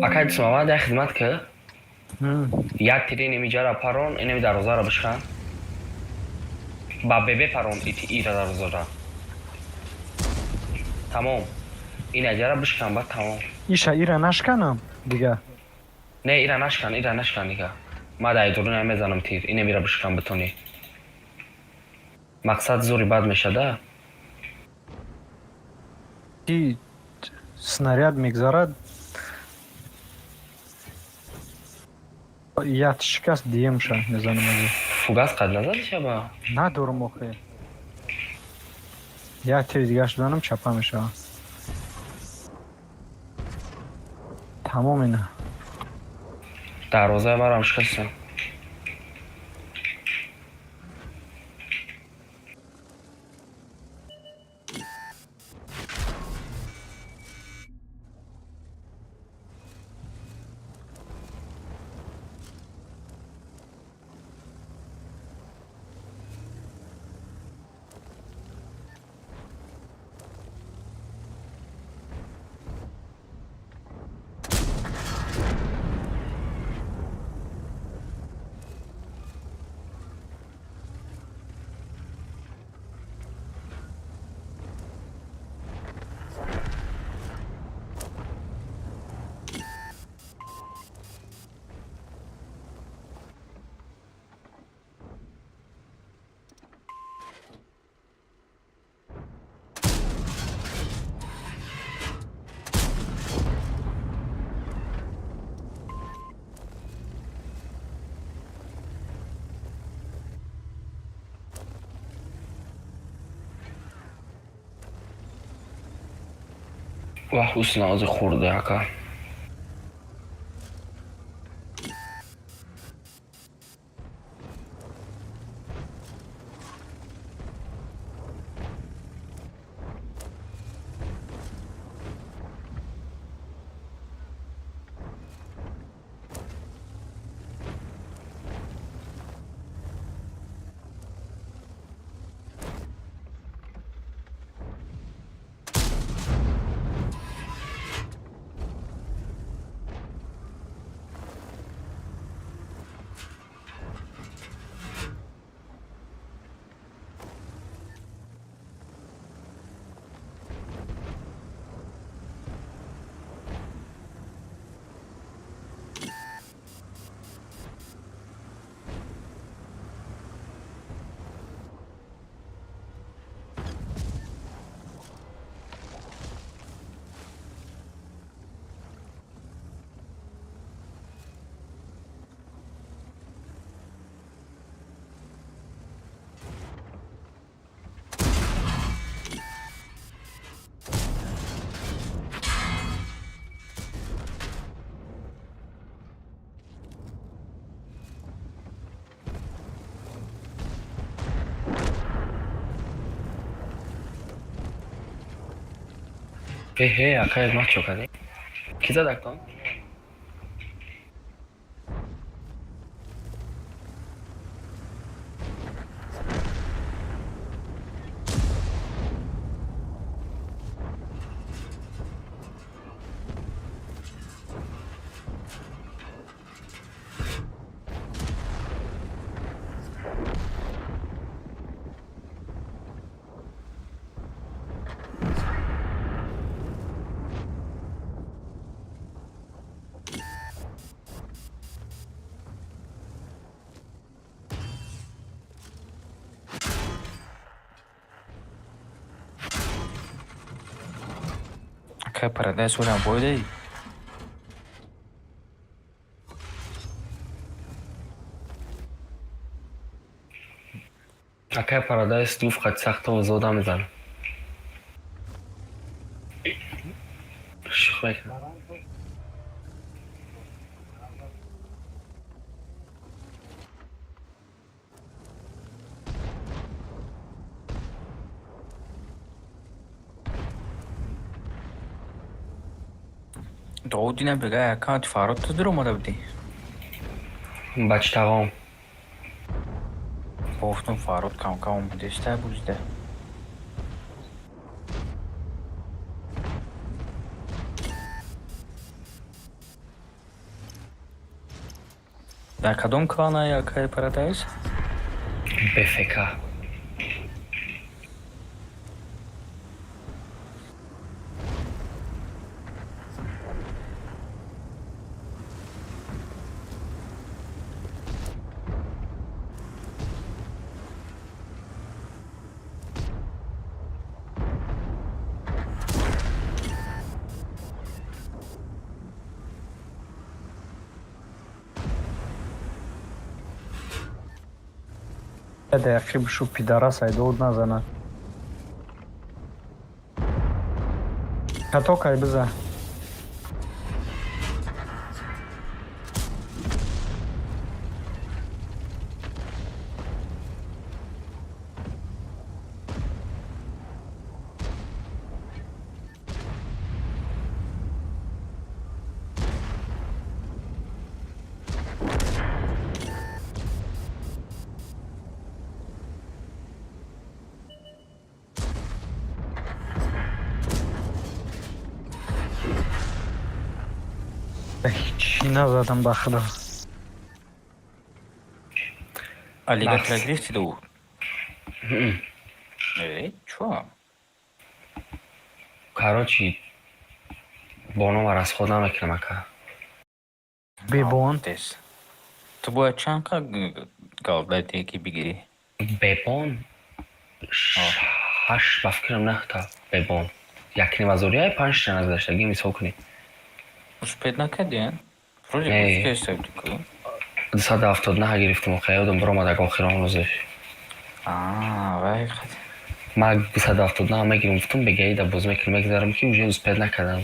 Акай Дусмамад, як хизмат ки, як тири инеми ҷара парон, инеми дарвозаро бишкан, ба бебе парон, ира дарвозара, тамом, ина ҷара бишкан, баъд тамом. Иша ира нашканам дига. Не, ира нашкан, ира нашкан дига. Ма дай дуруна мезанам тир. Ине мира бишкан битонӣ. Мақсад зури бад мешада. Ки снаряд мегзарад, як шикаст диемша мезанам аз. Фугас қад назади шаба? Надорам охе. Як тири дигаш бизанам, чапа мешавад. Тамом ина. Дарвозаи марам шикастам. Ваҳ, ҳусна ози хурде ака. Ҳе, ака, як мах чо кардем? Ки зад акон? Акай Парадайз, олям бойдаи? Акай Парадайз дуф қад сахта озода мезанам. Шӯх мекунам. Довуд, ина бега аккаунти Фарод ту дуромада будӣ? Бачтағом. Гуфтум, Фарод кам-кам омадеста бузда. Дар кадом клана, акай Парадайз? БФК. Дақиқи бишу, пидарас айдовуд назана. Катокай биза. Ҳичи назадам, ба худо. Аллигатора гирифти, Довуд? Э, чо? Короче, бонома расход намекунам, ака. Бебон. Тес. Ту бояд чанд қа галда ки бигирӣ? Бебон ҳашт, ба фикрам, наҳта бебон. Якним ҳазория панҷта нагузаштагӣ, мисол кунӣ. Успеть накардӣ? Вроде Не. успеешь ку. 279 гирифтам, охи ёдам биромад, ак охирон рӯзеш. Аа, вай қад. Ман 279 мегирам, гуфтам, бегаида боз мекунам, мегзарам, ки уже успеть накардам.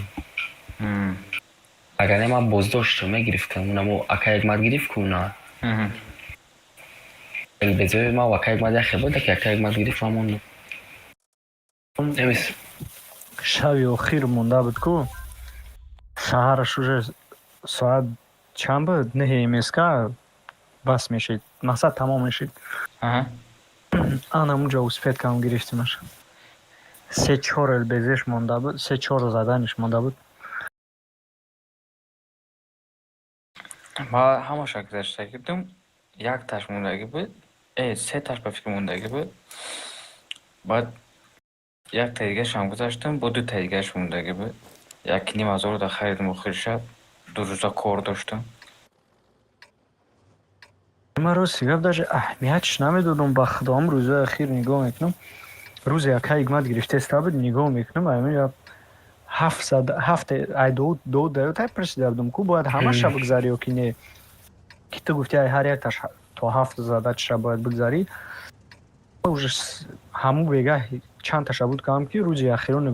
Агар не, ман боздоштам, мегирифтам. Унамо ака Якмат гирифт ку уна. Безои ман ака Якмат яхе буд, ки ака Якмат гирифт, ман мондам. Эмис. Шаби охир монда буд ку. Саҳараш уже соат чанд буд? 9 МСК бас мешид. Мақсад, тамом мешид. Ана унҷа успеть кардам, гирифтимаш. Се чор ЛБЗш монда буд, се чор заданиш монда буд. Ман ҳамаша гузаштагӣ будам, якташ мондагӣ буд. Э, сеташ, ба фикр, мондагӣ буд. Баъд якта дигашам гузаштам, бо дута дигаш мондагӣ буд. Яки ним ҳазорда харидам охири шаб. 2 рӯза кор доштам. Ман, рости гап, даже аҳамиятш намедодам, ба худо. Ам рӯзои ахир нигоҳ мекунам. Рӯзе ака Ҳикмат гирифтеста буд, нигоҳ мекунам, ами ҳафт зад, ҳафт ай Довуд даё тай пурсида будам ку, бояд ҳамаша бигзарӣ ё ки не? Ки ту гуфти, ай ҳар якташ то ҳафт задачаша бояд бигзарӣ. Уже ҳамун бегаҳ чандташа буд кардам, ки рӯзи ахирон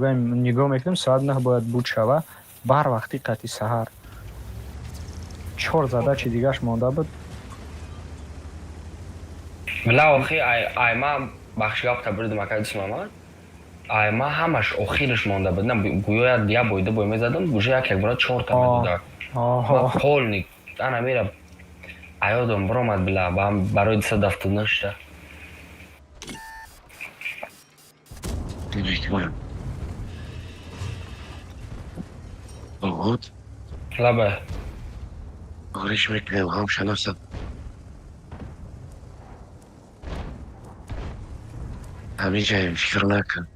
нигоҳ мекунам, соат 9 бояд буд шава, барвақти қатъи саҳар. Чор задачи дигаш монда буд. Била, охи ай ман бахши гапта бурдам, ака Дусмамад. Ай ман ҳамаш охираш монда буд. На, гӯё як бой, ду бой мезадам, уже як як бора чорта медодак. Ман полный ана мера аёдам биромад, била, барои 279 шуда. Мекунам. Довуд, Лаба. Гориш мекунем, ҳамша нафсад. Ҳамиҷаем, фикр накун.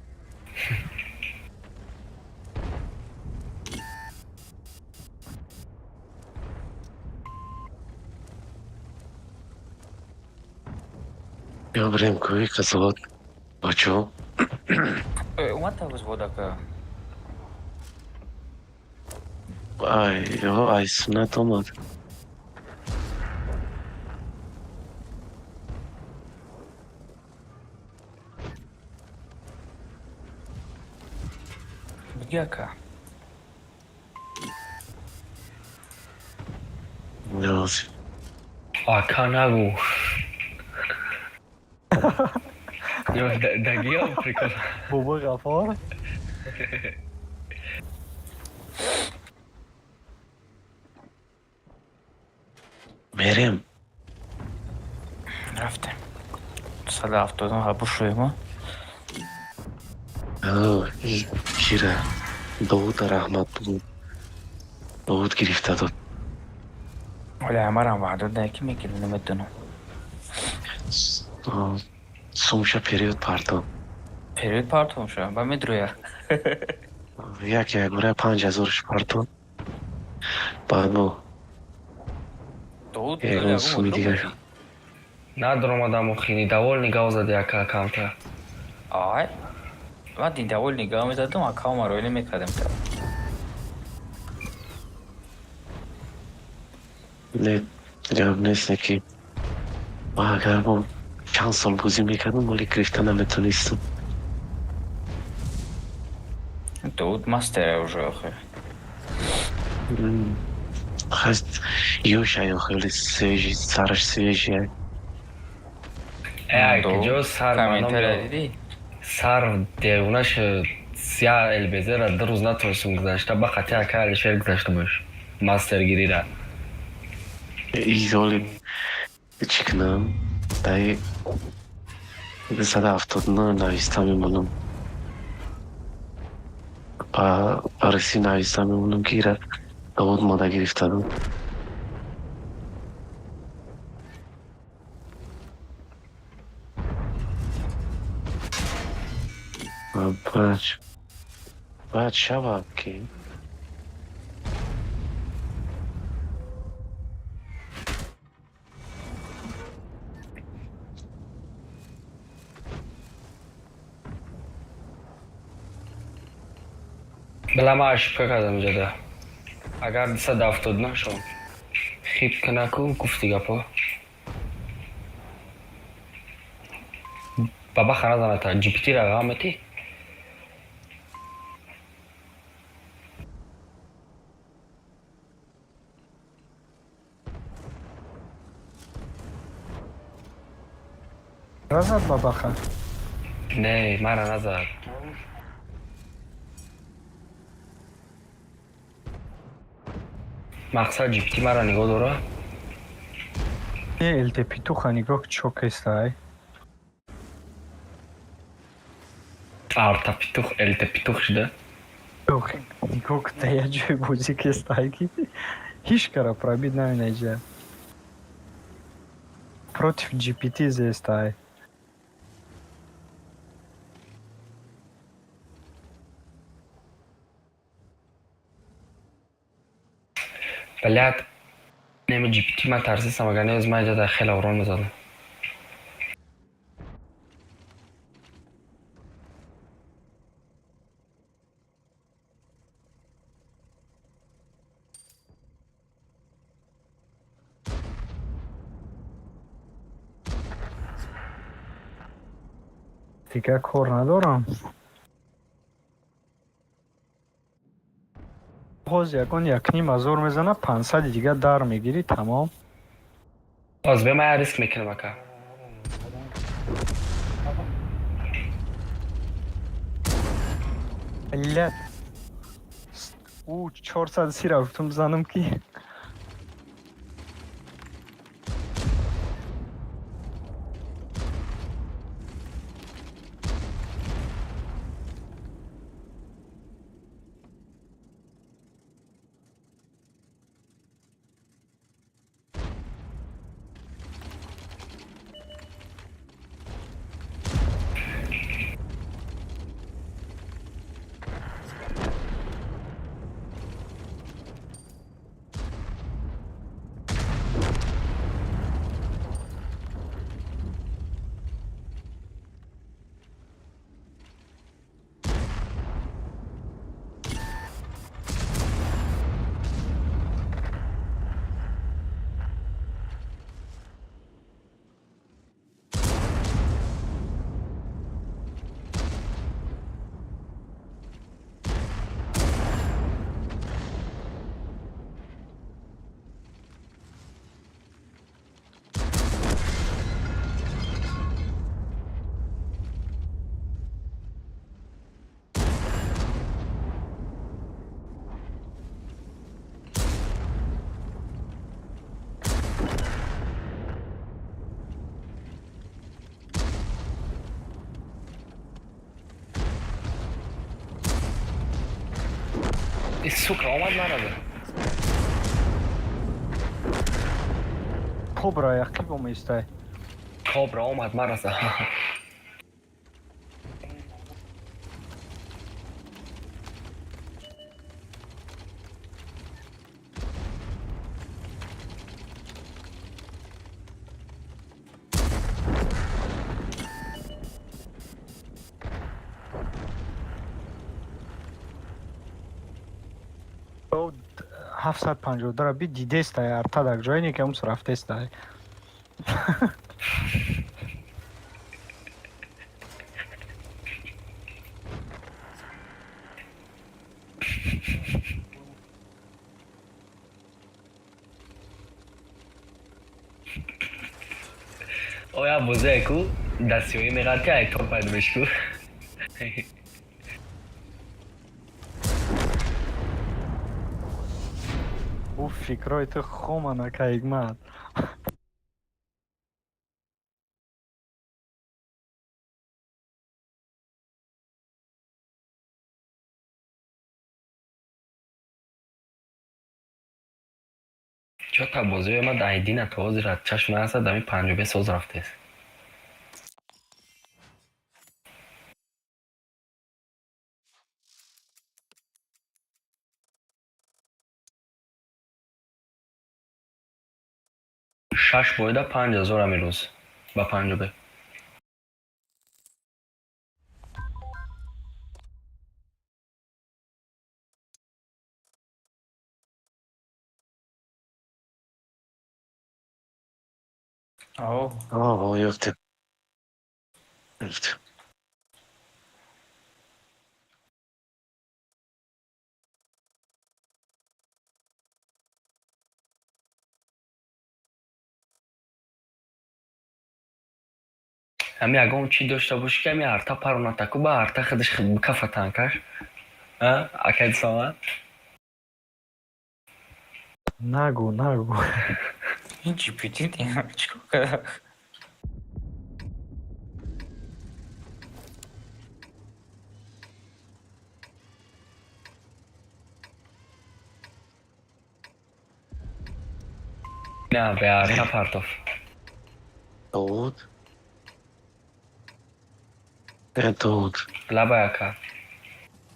Биё бирем кӯҳи Қазовот, бачаҳо. Э, омад та взвод, ака? Ай, ё, ай суннат омад. Биги, ака. Рози. Ака нагу. Ё дагиё прикол. Бобои Ғафор. Мерем. Рафтем. 179 бушӯем. Кира Довуда раҳмат бугӯ. Довуд гирифта дод. Вале ҳамарам ваъда дада, ки мегирам, намедонам. Сумша период партон. Период партом ша, ба медроя. Як як бора 5000-ш партон. Баъд мо Довуд ягон суми дигар. Надромадам охи, недовольный гав зади, ака, камта. Ай. Ман недовольный гав мезадам, ака маро эле мекардам. Не, гап нест, ки ма агар мо чанд Чанд сол бозӣ мекардам, вале гирифта наметонистам. Довуд мастера уже охир. Хаст ёшай, хеле свежий, сараш свежий. Э, киҷо сар Комментария дидӣ? Сар девона шуд. Я ЛБЗ-ра 2 рӯз натонистум гузашта, ба қати ака Алишер гузашта бош. Мастергирира. Изоли чӣ кунам? Даи 279 нависта мемонам. Ба баррасӣ нависта мемонам, ки ира Довуд мода гирифта буд. Баъд шавад ки Била, ман ошибка кардам иҷода. Агар 279 шон хип кунаку, гуфти гапо. Баба назаната, GPT-ра ғаметӣ? Назад бабаха. Не, мара назад. Мақсад, GPT мара нигоҳ дора. Не, ЛТ питуха нигоҳ чокестай. Арта питух, ЛТ питух шуда. Нигоҳ, да я ҷои бозӣ кестай, ки ҳеҷ кара пробить наменаҷа. Против GPT зестай. Блядь, неми GPT ман тарсисам, агар не, ман иҷода хеле ором мезадам. Дигар кор надорам. Ҳозир ягон 1,5 ҳазор мезана, 500-и дигар дар мегирӣ, тамом. Боз бе, ман риск мекунам, ака. Блядь. Ӯ 430-ра гуфтум бизанам, ки Сука, омад марада. Кобра яқиб оместай. Кобра омад мараса. 752-ра би дидестай, артадак ҷое не ки ҳамс рафтестай. Оя бозие ку дастёӣ меғард, ки ай тор пайдо меши ку. Ӯ фикрҳои ту хоман, ака Ҳикмат. Чота бозиҳои ма айдина то ҳозир аз чашм нарасад, ами панҷобе соз рафтест. Шаш боида 5000 ами рӯз ба панҷобе. Ау. О, ёфтем. Ёфтем. Ами ягон чӣ дошта бошӣ, ки ами арта паронатаку, ба арта худаш бикафа танкаш. Акай Самад. Нагӯ, нагӯ. Ин GPT чикор карда? На, бе арта партоф. Довуд? Э, Довуд. Лабай, ака.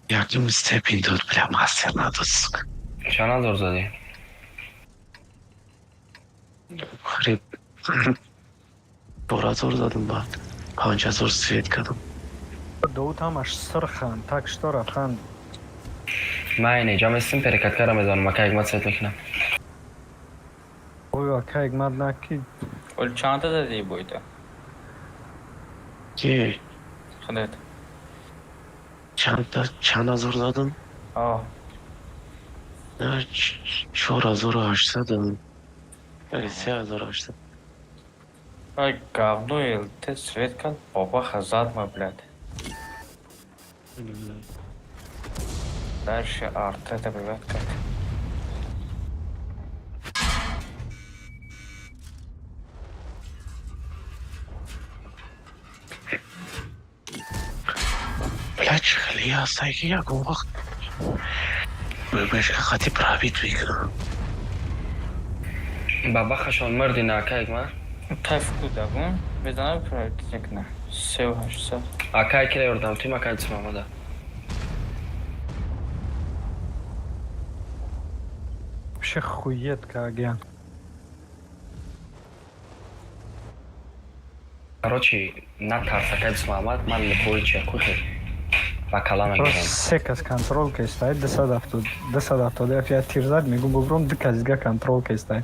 Якум степень дод, бля, мастер надод, сука. Чанд ҳазор задӣ? Хреб. 4000 задам, баъд. 5000 свет кардам. Довуд ҳамаш сирханд, так что рафтан. Ман инеҷа местим, перекаткара мезанам, ака Ҳикмат, свет мекунам. Ой, ака Ҳикмат, наки. Оли чанда задӣ бойда? Ки? Худат. Чанд чанд ҳазор задам? О. На, 4800 дадам. Или 3800. Ай, говно ЛТ свет кард, бобаха зад ма, блядь. Дальше арта добивать как. Бля, чӣ хеле ҳастай, ки ягон вақт бешка хати пробить мекунам. Бабахашон мирди, на, ака Ҳикмат? Тайф кудагун, мезанам, пробить мекуна. 3800. Акай кира ёрдам тим, акай Мамада. Вообще хуетка, агент. Короче, натарс, акай Мамад, ман любой чекухи ба кала мегирам. Се кас контрол кестай, 270, 277 я тир зад, мегум бубром, ду кас дига контрол кестай.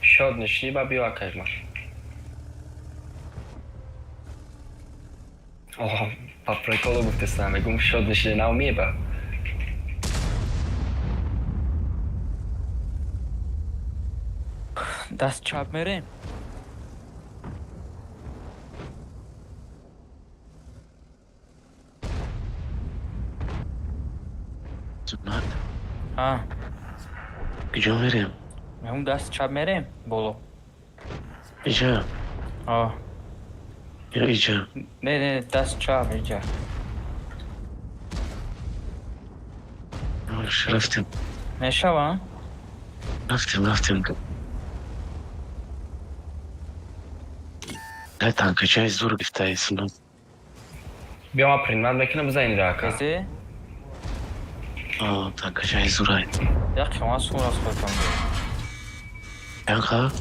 Шод нишинӣ, ба биё, акай Ҳикмат. О, по приколу гуфтестам, мегум шод нишинӣ, нав меба. Даст чап мерем. Суннат, А, куҷо мерем? Мегум даст чап мерем боло. Иҷа? О, Ё иҷа? Не, не, даст чап иҷа. Ош, рафтем. Мешава? Рафтем, рафтем. Бля, танкачаи зур гифтаи, Суннат. Биё, ман принимать мекунам, бизан инро, ака. Касе? О, танкачаи зурай. Як қимат сум раст хӯрдам. Янқа?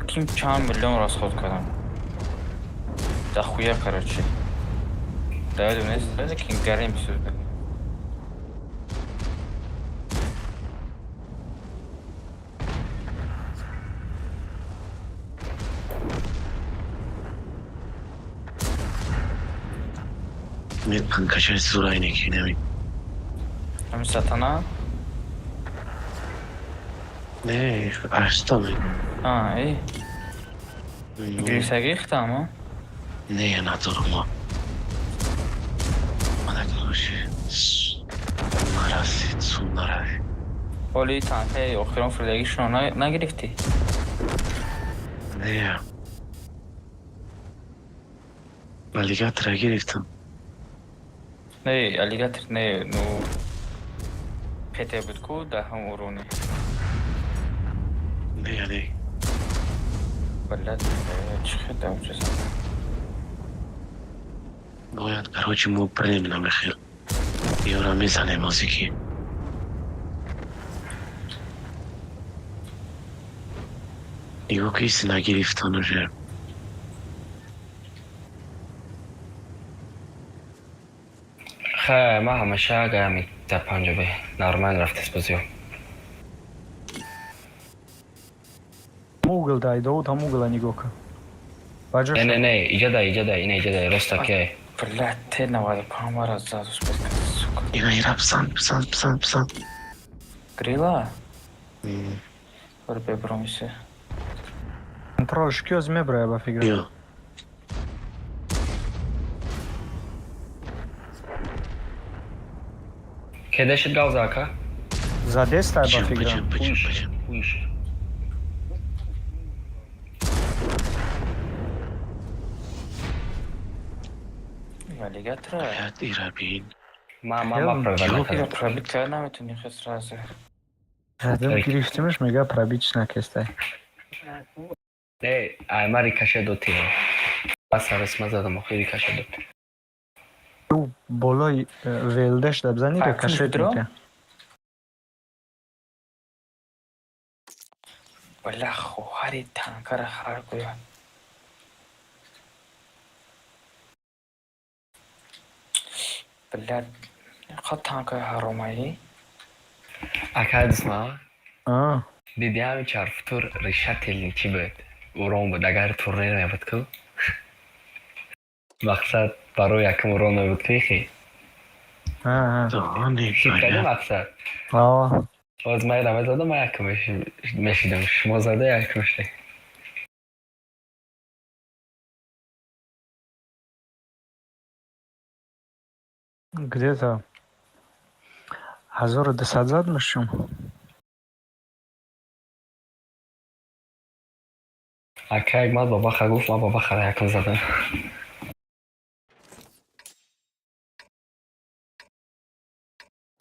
Ким чанд миллион расход кардам. Дохуя, короче. Да, нест, ким гарем бисӯзда. Метанкашаи зурайне ки нами. Ҳамин сатана? Не, аштаме. А, э. Гирифтагӣ хитам, а? Не, надорам. Мана короче. Нарасид, сум нарави. Ҳоли танкаи охирон фурдагишро нагирифтӣ? Не. Аллигатора гирифтам. Не, аллигатор не, ну ПТ буд ку дар ҳам уроне. Не, не. Блядь, чӣ хел давчаса. Бояд, короче, мо прем намехел. Ёра мезанем озики. Нигоҳ ки нагирифтан уже. Хай, ман ҳамеша гаями дар панҷобе нормально рафтест бозиё. Мугл дай, Довуд ҳам мугла нигоҳ кун. Ба ҷош Не, не, не, иҷа дай, иҷа дай, ина иҷа дай, роста ки. Блядь, Т95 мара зад успел, сука. Ина ира бизан, бизан, бизан, бизан. Грила? Бир бебромисе. Контролш ки оз меброя ба фикр. Ё. Кедешит галза ака? Задестай ба Бачам, фикрам. бачам, бачам, бачам. Хуиш. Аллигатора? Блядь, ира бин. Ма ма ма Хел. правила Ира кардам. пробить карда наметонӣ хес сразу. Задем гирифтимаш мега пробить накестай. Не, ай ма рикоше дод тиро. Бас арас ма задам охи рикоше дод. Ӯ болои велдаш да бизани А, рикошет кунҷ мекунад. Бля, хоҳари танкара хар гӯяд. Бля, қад танкаи ҳаромаӣ? Ака дисма? А, Диди ҳами чарфутур решательный чӣ буд? Урон буд. Агар турнир мебуд ку? Мақсад барои якум урон мебуд ку ихи? а, Дони, Шид кардӣ блядь. мақсад? а. Боз ман ира мезадам, ман якум мешидам. Шумо зада якум шудед. Где-то 1200 зад мешум. Ака як ман бабаха гуфт, ман бабахара якум задам.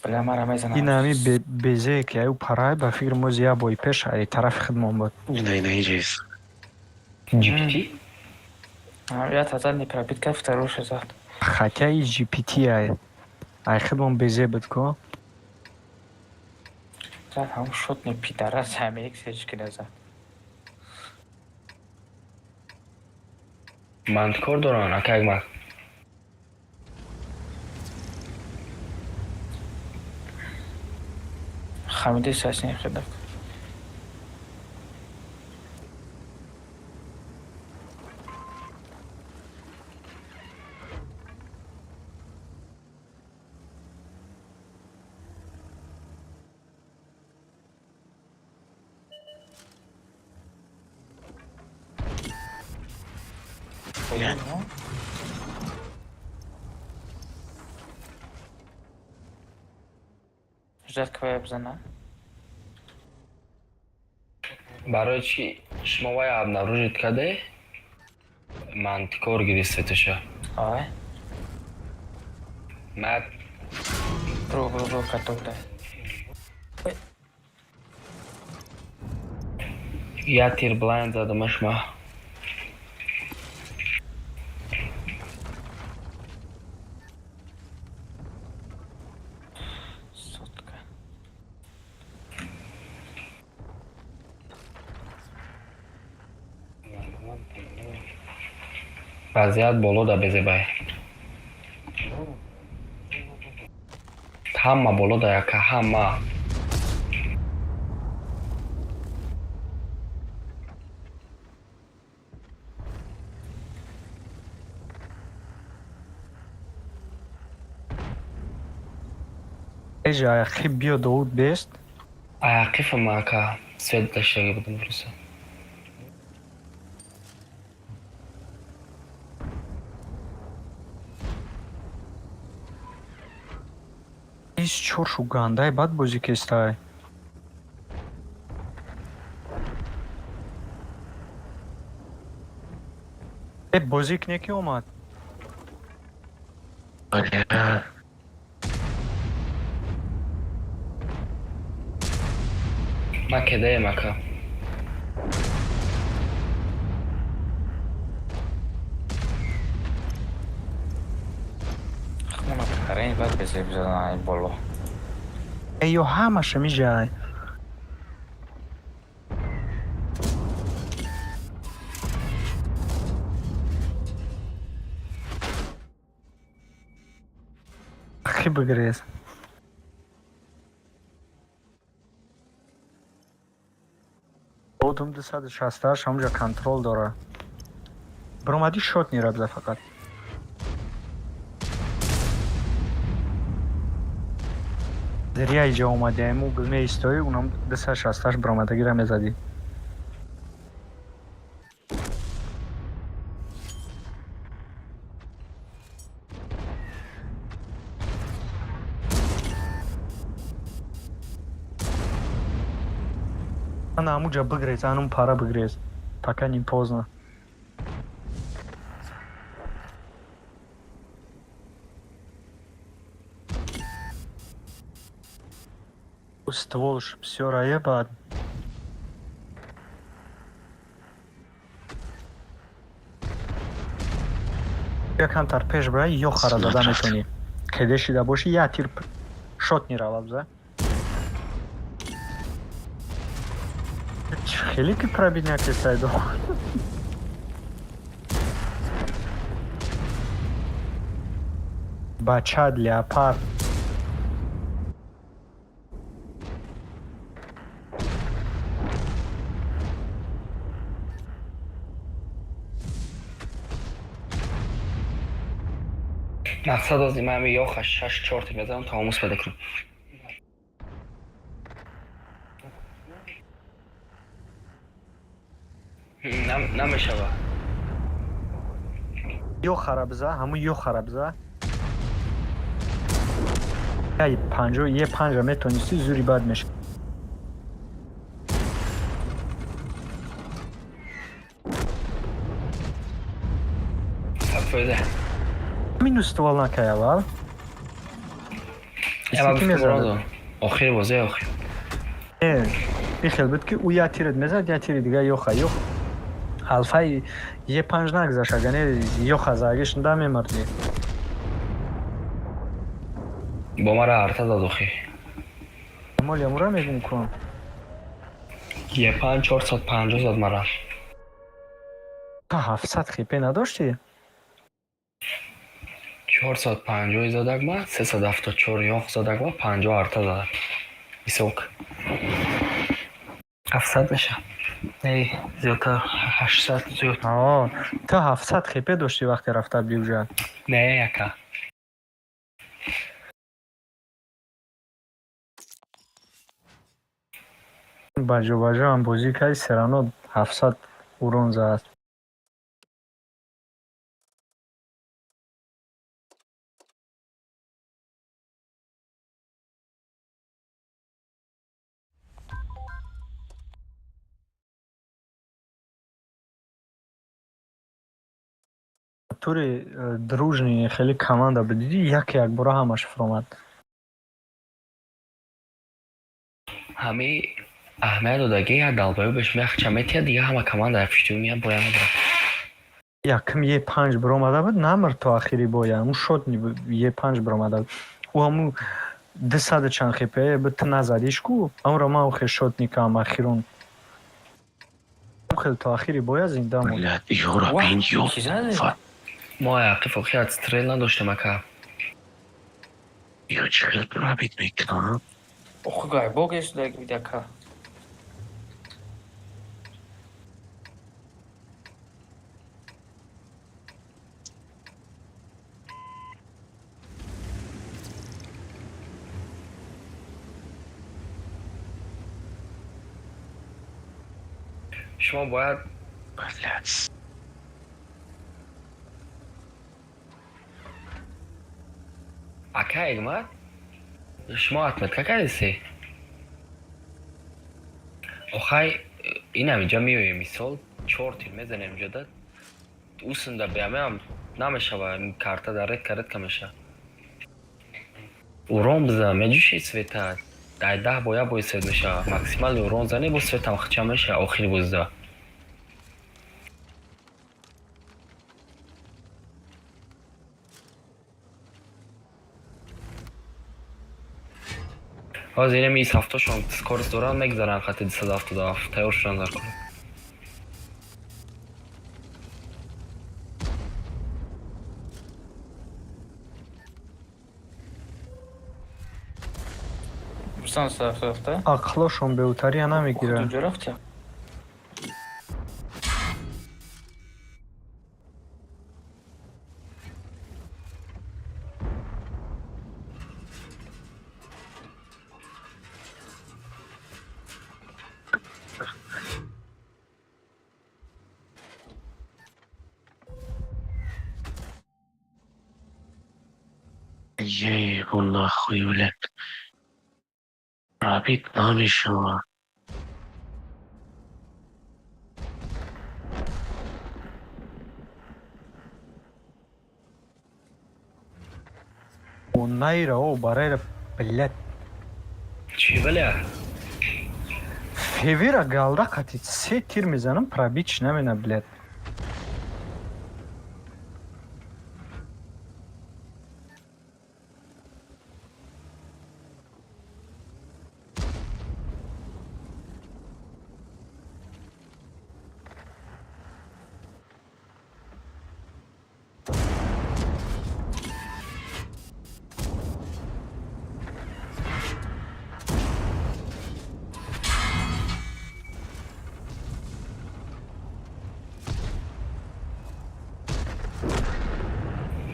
Бля, мара мезанам. Ин ҳами безе ки аю парай ба фикр моз як бой пеш ай тарафи хидмон буд. Ина, ина, иҷа GPT? Я тазад не пробить кард, второй зад. Хотя и GPT ай. Ай хидмон безе буд ку. Зад ҳамун шотни пидорас ҳамеек сечки назад. Ман кор дорам, ака як ман. Хамиди сасни хидак. Ждать квая бзана. Барои чӣ шумо вай обнаружить карде? Мантикор гирифтетуша. Ай. Ман Бро, бро, бро, каток дай. я тир блайнд задамаш ма. Сотка. Вазъият боло да безебай. Ҳама боло да яка, ҳама. Эжа аяқи биё, Довуд бест. Аяқифам, ака, свет даштаги будам просто. Ис чоршу гандай бад бозӣ кестай. Э, бозӣ кне ки омад. Бля. Ма кедаем, ака. Хмона карен бад безеб задан ай боло. Э, ё ҳамаша мижай. Хи бигрез. Одум 268 ҳамҷа контрол дора. Биромадӣ, шот нерабза фақат. Зря иҷа омадиам, угл меистоӣ, унам 268 биромадагира мезадӣ. Ана ҳамуҷа бигрез, анум пара бигрез. Пока не поздно. Стволш бисёр бад. Якамтар пеш бирай, ё хара зада метонӣ. Кеде шида бошӣ, я тир шот неравад за. Хеле ки пробить кесайдо. Бачад леопард. Мақсад ози ман ҳами ёха шаш чорти мезанам, то омӯз пайдо кунам. Намешава. Ё харабза, ҳамун ё харабза. Яй панҷо, е панҷа метонисти, зури бад меша. Фоида. Минус ствол накай аввал. Яма Ки мезанад? Охири бозӣ, охир. Э, ихел буд ки ӯ я тирет мезад, я тири дига ёха, ёх. Алфаи е панҷ нагзашт, агар не ёха загиш да мемардӣ. Бо мара арта зад охи. Мол ямура мегум кун. Е панҷ 450 зад мара. Та 700 хипе надоштӣ? 450 задак ма, 374 ёх задак ма, 50 арта задак. Исок. 700 меша. Не, зиёдтар, 800 зиёд. Аа, ту 700 хипе доштӣ вақте рафта будӣ. Не, яка. Баҷо баҷо ҳам бозӣ карди, всё равно 700 урон зад. Тури дружный хеле команда буд, дидӣ, як якбора ҳамаш фуромад. Ҳами аҳамият додагӣ як долбоёб беш меяхча метиҳад, дига ҳама команда пишту меяд, боя мебарад. Якм е панҷ биромада буд, намр то ахири боя. Ҳамун шот е панҷ биромада буд. Ӯ ҳамун дусаду чанд хипе буд, ту назадиш ку, ҳамонро ман охир шот никам ахирон. Хел то ахири боя зинда монд. Блядь, Юра, Ва, бин, ё. чӣ заде? Фа. Мо ақиф охи отстрел надоштем, ака. Ё чӣ хел пробить мекунам? Охи гайбо гешдаги буд, ака. Шумо бояд Блядь. Ака Эгмат, шумо отметка кардисе? Охай, инам инҷа меоем, мисол, чор тир мезанем инҷода. Усунда биамеам намешава, карта дар редко редко меша. Урон бизан, меҷӯши света. Дай 10 бо як бой свет мешава. Максимальный урон зане, бо светам хича меша охири бозида. Ҳозир инами ис ҳафтошон скорость доранд, мегзаранд хати 277, тайёр шуданд дар кор. Бурсан сафта. Ақлошон беутария намегирад. Куҷо рафтя? Ей, нахуй, блядь. Пробить намешава. Найра, о, барайра, блядь. Чӣ, бля? Февира галда қати се тир мезанам, пробить намена, блядь.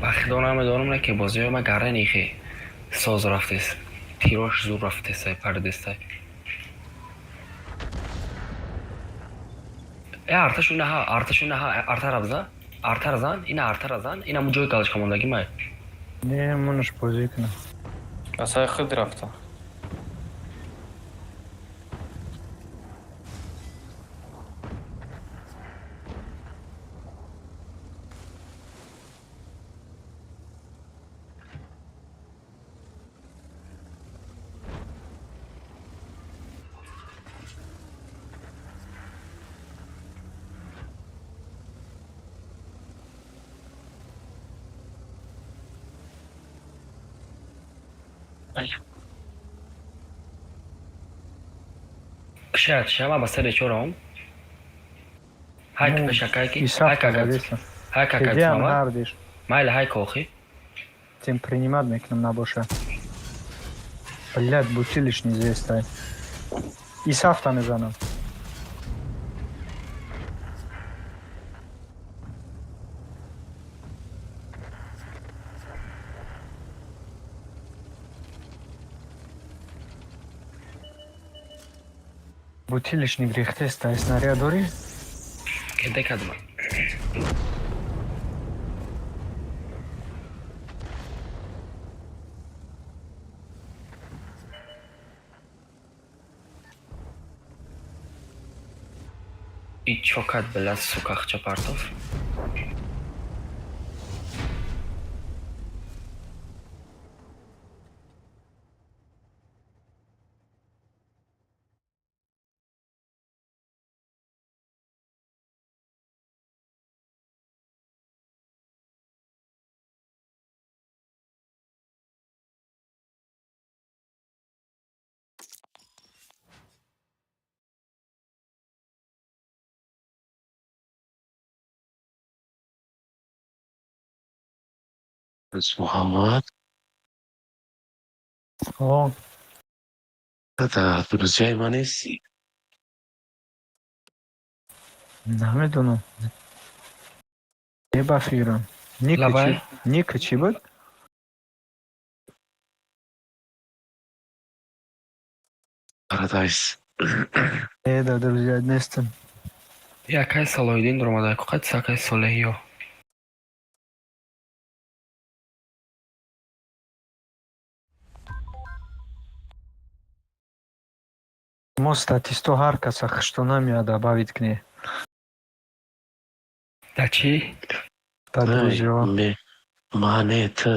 Ба худо намедонам, не ки бозиҳои ма гарани хе соз рафтест. Тирош зур рафтестай, пардестай. Э, арташу инаҳа, арташу инаҳа, артара биза. Артара зан, ина артара зан, ина му ҷои галочка мондагӣ май. Не, монаш бозӣ кунам. Асай худ рафта. Кшаят шама ба сари чорам. Ҳай пешакайки, ҳай Исафта какат. задеса. Ҳай какат Кедиам мама. ҳардиш. Майли ҳай кохи. Тем принимать мекунам набоша. Блядь, бутилиш неизвестный. Исафта мезанам. Бутилишник рехтеста, снаряд дорӣ? Кеде кадма. И чо кад, бля, сука, хча партов? Муҳаммад. О. Да, друзьяи ман нестӣ? Намедонам. Не, ба фикрам. Ника Лабай. чӣ? Ника чӣ буд? Paradise. Не, да друзья нестам. Якай Салоҳиддин дуромада, қад сакай Солеҳиё. Мо статисто ҳар каса хиштона меяд добавить кунӣ. Да чӣ? Да друзья. Ма не, ту.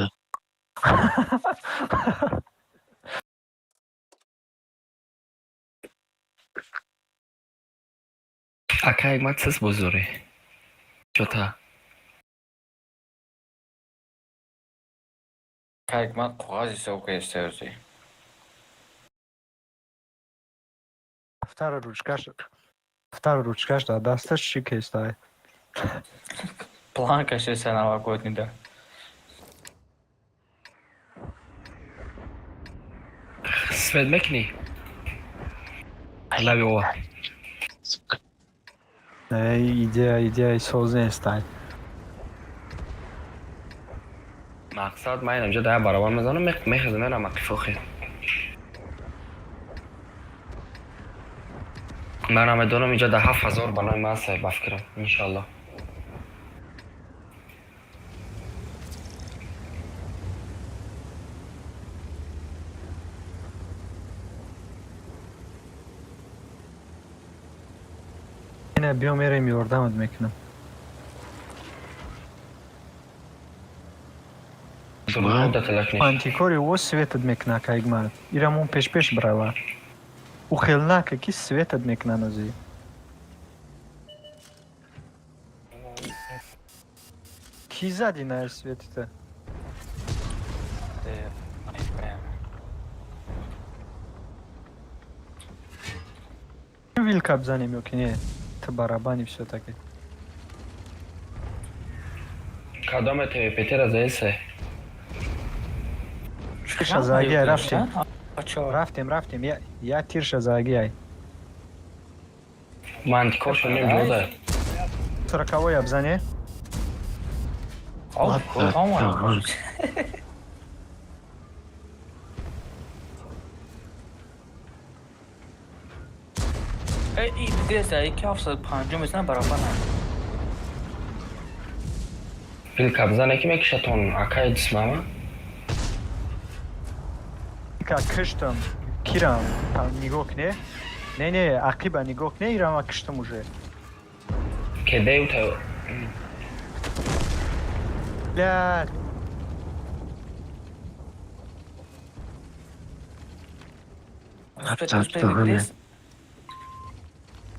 Ака Ҳикмат, сис бозорӣ. Чота. Ҳикмат коғаз ҳисоб кардистаёзи. Дафтару ручкаш, дафтару ручкаш дар дасташ, чӣ кестай? План кашиса новогодний да. Свет мекунӣ? Лаби ова. Не, идея, идеяи соз нестай. Мақсад, ман инҷо да барабан мезанам, мехезам, мерам ақифохи. Ман намедонам, инҷо да 7000 ба номи ман сай, ба фикрам, иншалло. Ина биё, мерем, ёрдамат мекунам. Антикори о светат мекуна, кайгмат. Ирамон пеш-пеш брава. Ӯ хел нака, ки светат мекуна нози. Кӣ зади на светита? Э, Вилка бзанем ё ки не? Ту барабани всё-таки. Кадоме ТВПТ-ра заесе? Тирша загиай, рафтем. Рафтем, рафтем. Я тирша загиай. Мантикоршо нем ҷода. Сороковой бзане. What the fuck? Э, и деса, ки 750 мезанам, барабан. Вилка бзане, ки мекишатон, акай ҷисмама. Ка киштам. Кирам. Нигоҳ кне. Не, не, ақиба нигоҳ кне, ирама киштам уже. Кедею та. Блядь. Успеть, успеть.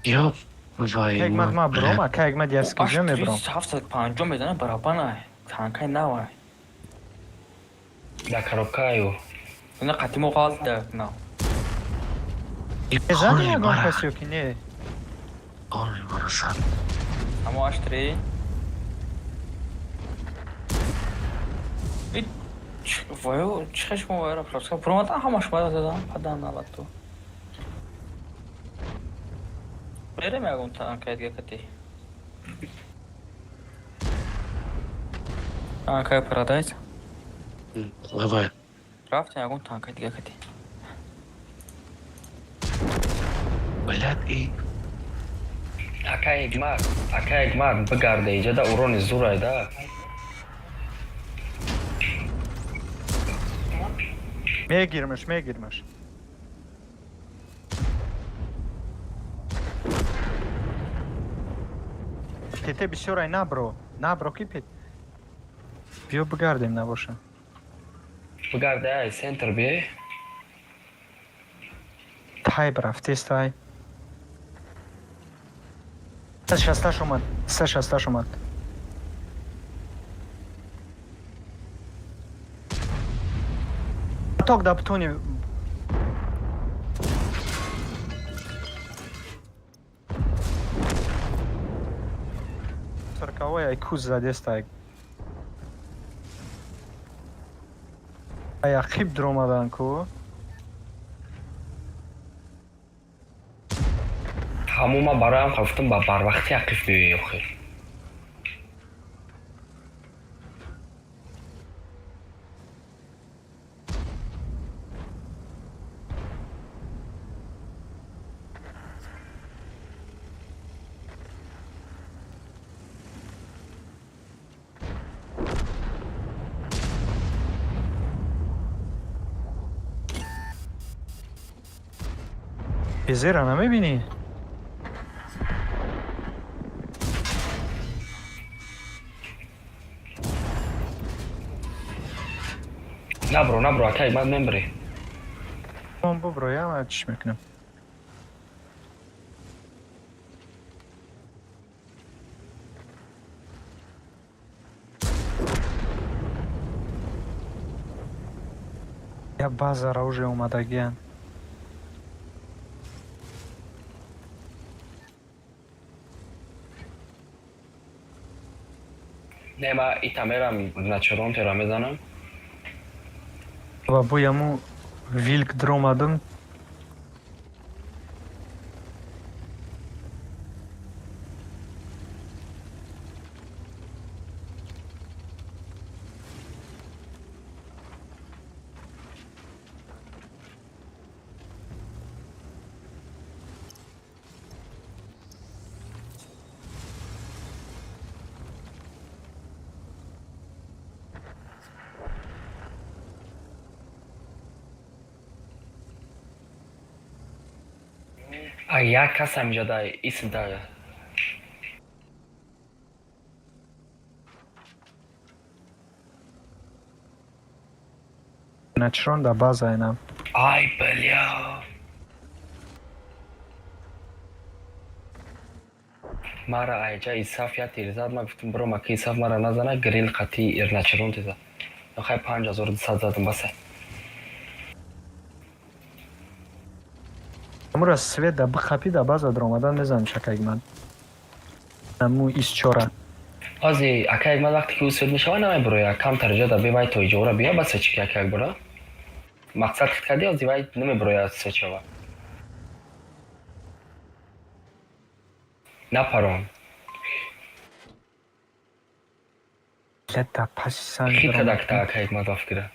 Ёб твою Кайгмат ма бром, а кайгмат я скиҷа мебром. 750 мезанам, барабан ай. Танкай навай. Да коробкаю. Ина қатимо қалда на. Мезани ягон кас ё ки не? Ой, мара сар. Амо аштри. И вою чихеш мо вайра просто промата ҳамаш бада дадам падан навату. Берем ягон танкай дига кати. Танкай продать. Давай. Рафтем ягон танкай дига кати. Блядь, и Акай Ҳикмат, акай Ҳикмат, бигарда инҷа да урони зурай да. Мегирмаш, мегирмаш. Пете бисёр ай, набро. Набро ки пет. Биё бигардем набоша. Бигарда ай центр бие. Тай рафтест ай. 168 омад. 168 омад. Ток да бутони. Сороковой ай куз задест ай. Аяқиб дуромадан ку. Ҳамун ман бароям гуфтам, ба барвақти ақиф биёӣ охир. Безера намебинӣ? Набро, набро, акай, ман мембре. Ман буброям, чиш мекунам. Я базара уже омадагиян. Не, ма ита мерам, начорон тера мезанам. Ва бо яму вилк дуромадам. А як кас ҳаминҷа да исм да. Начрон да база инам. Ай, бля! Мара айҷа Исаф я тир зад, ман гуфтам, бро, маки Исаф мара назана, грил қати ирначарон теза. Хай, 5200 задам, басе. Амура свет да бихапи, да база дуромадан мезанам, шакаги ман. Аму исчора. Ози, ака, ман вақте ки ӯ свет мешава, намеброя, камтар ҷа да бевай то иҷора бия, басе чи ки ака як бора. Мақсад хит кардӣ, ози вай намеброя свет шава. Напарон. Лета паси санг Хит дуромадам. кадак та ака ман дафкира.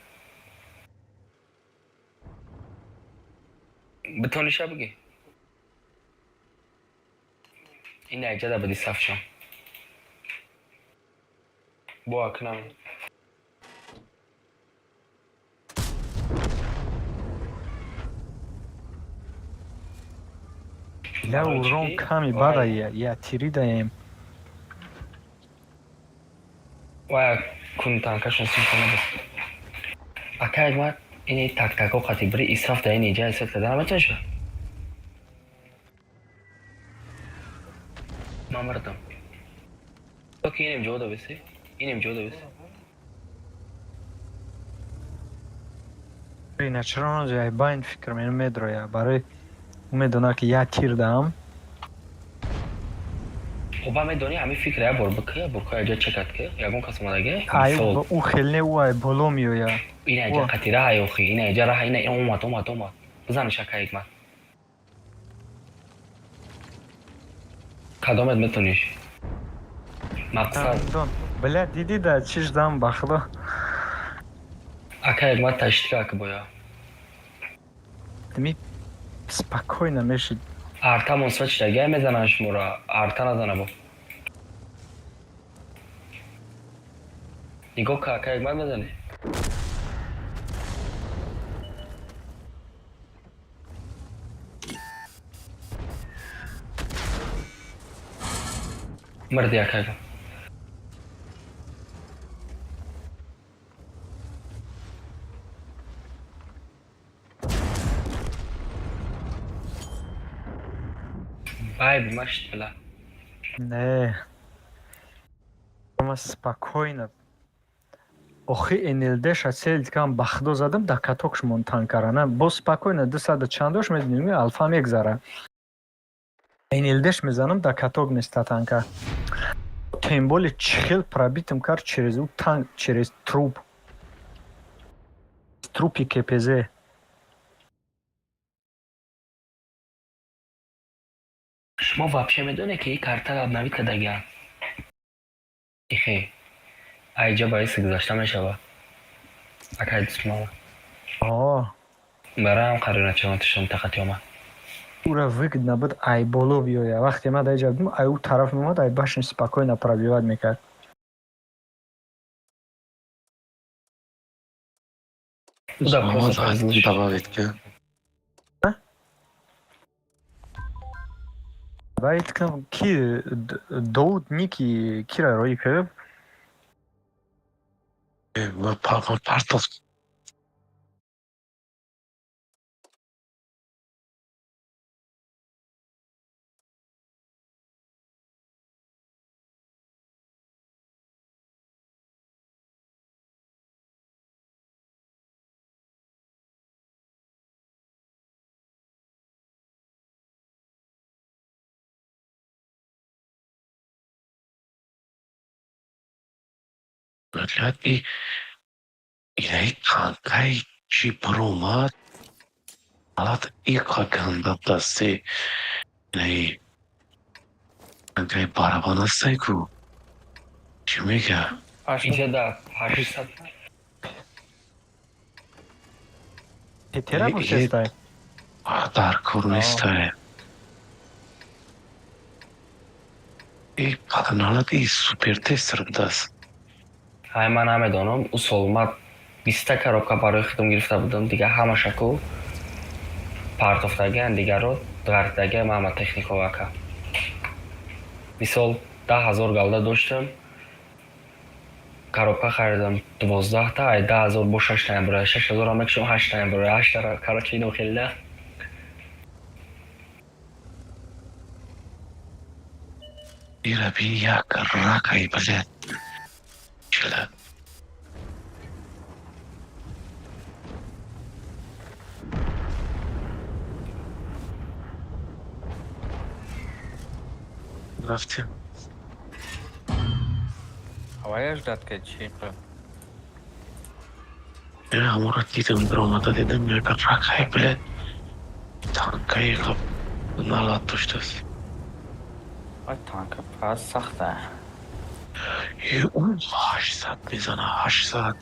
Битониша бигӣ. Ин айҷа да биди сафшон. Бо акнам. Ля Барои урон чӣ? ками Вай. бада я тири даем. Вай, кун танкашон симфона буд. Ака ма ини так-тако қати бири исраф да ини ҷа свет карда наметавониша? Ман мардам. Оки, инем ҷо да беси? Инем ҷо да беси? Начрон ай байн фикр менам медроя. Барои медона ки я тир даам. Оба медонӣ, ҳамин фикр як бор бикӣ, як бор ка ҷа чекат ки ягон кас омадаги? Ай Мисол, ӯ хеле ӯ ай боло меоя. ина ҷа қати раҳай охи, ина ҷа раҳай, ина омад, омад, омад. Бизаниш, ака Ҳикмат. Кадомет метониш? Мақсад. Бля, диди да чиш дам, ба худо. Ака Ҳикмат таштика ака боя. Ми спокойно мешид. Арта мунсифа читагия мезананд шуморо, арта назана бо. Нигоҳ ка, ака Ҳикмат мезанӣ? Мирди, ака Ҳикмат. Вай, бимашт, била. Не. Ма спокойно. Охи, НЛД-ша целить кам, ба худо задам, да катокш мон танкарана. Бо спокойно дусаду чандош медонем, алфа мегзара. НЛД-ш мезанам, да каток неста танка. Тем более чихел пробитым кард через ӯ танк, через труп. Трупи КПЗ. Шумо вообще медонед, ки ин картаро обновить кардагианд? Ихе. Айҷа ба иси гузашта мешавад. Акай дусмала. О. Барои ҳам қариначаонтишон тақати омад. Ура выгодно буд ай боло биёя. Вақте ман дар иҷа будам, ай ӯ тараф меомад, ай башни спокойно пробивать мекард. Уда просто Добавить ка. Добавить кунам, ки Довуд ники кира роӣ кард? Ма партов. Блядь, и инаи танкаи чӣ баромад, ҳалат иқа ганда дасте, инаи танкаи барабан ҳастай ку, чӣ мега? Инҷа да 800. Тетера бошестай. Дар кор нестай. И паданалат и супертестер будааст. Ҳай, ман намедонам, ӯ сол ман 20-та коробка барои худам гирифта будам, дигар ҳамаша ку партофтагиан, дигарро ғартидагиам ҳама техниковака. Мисол, 10 000 голда доштам, коробка харидам 12-та, ай 10 000 бо шаштаям барои 6000-ам мекушам, ҳаштаям барои ҳаштара, короче, ино хеле да. Ира бин, як ракай, блядь. Чила. Рафтем. Ҳавая ждать ка чи? Я ҳамонро дидам, даромада дидам, як ракай, блядь. Танкаи налат доштааст. Ай, танка пас сахта. Е, ӯ 800 мезана, 800.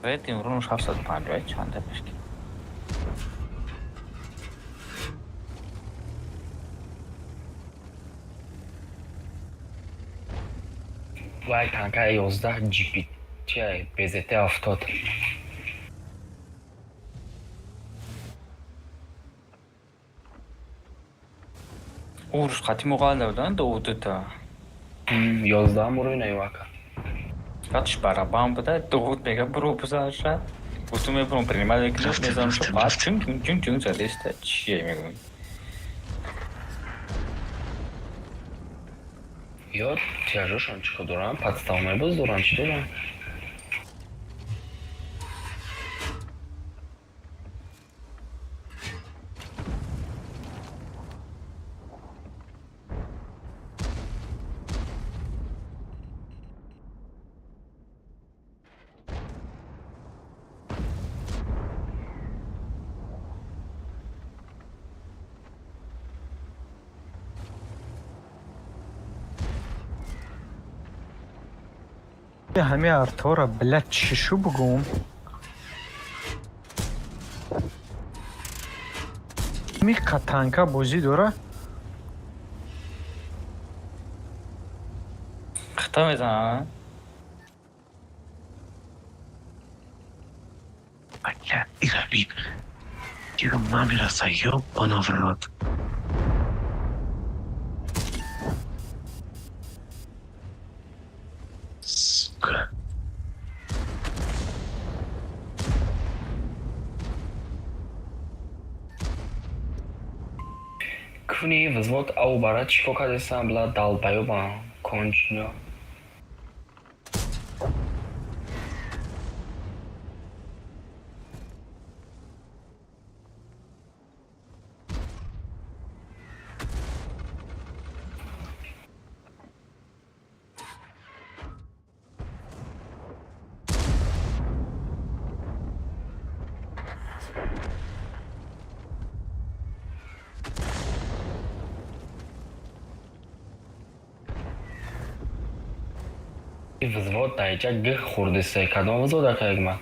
Рейтинг рунш 750 чанда бишки. Вай танкаи 11 GP чиай БЗТ 70. Урус қати муғалда будан довудута. 11-ам уровень аюака. Қатиш барабан буда, довуд мега буро бузаша. Гуфтум мебурам принимать мекунам, мезанам шо баъд чун чун чун чун задеста чие мегӯям. Ё тиражошон чӣ кор дорам? Подставной боз дорам, чӣ дорам? Ҳами артора, блядь, чӣ шу бугум? Миқа танка бозӣ дора? Хита мезанам. Блядь, ира бин. Чиро намераса, ёбана в рот. Сука. Куни взвод ау бара чӣ кор кардесам, бла, долбоёбам, кончено. Взвод даиҷа гих хурдисе. Кадом взвод, ака Ягман?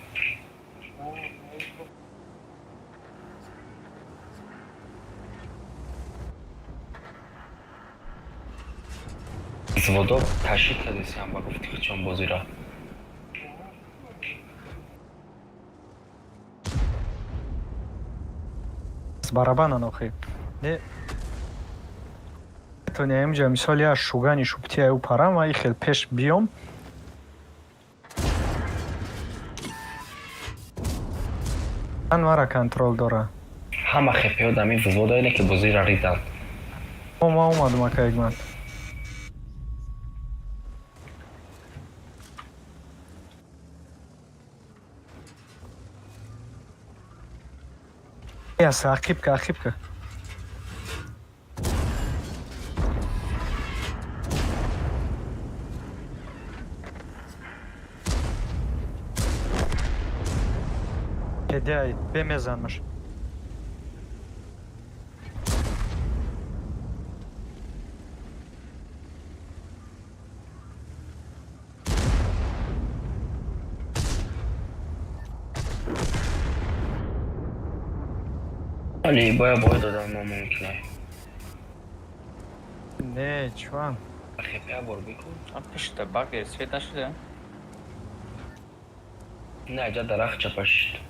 Взводо ташид кардисиам ба гуфти худшон бозиро. С барабанан охи. Не метавони амҷа мисол я шугани шубти аю парам ва и хел пеш биём. Ман мара контрол дора. Ҳама хепиҳо дар ин взводо ине ки бозиро риданд. Ма омадам, ака Ягман. Яс, ақибка, ақибка. Кедяй, бемезанмаш. Вале боя бой додан номумкине. Не, чуван. Хепиа бор бикун. А пешта баг свет нашуда? Не, аҷа дарахт чапашид.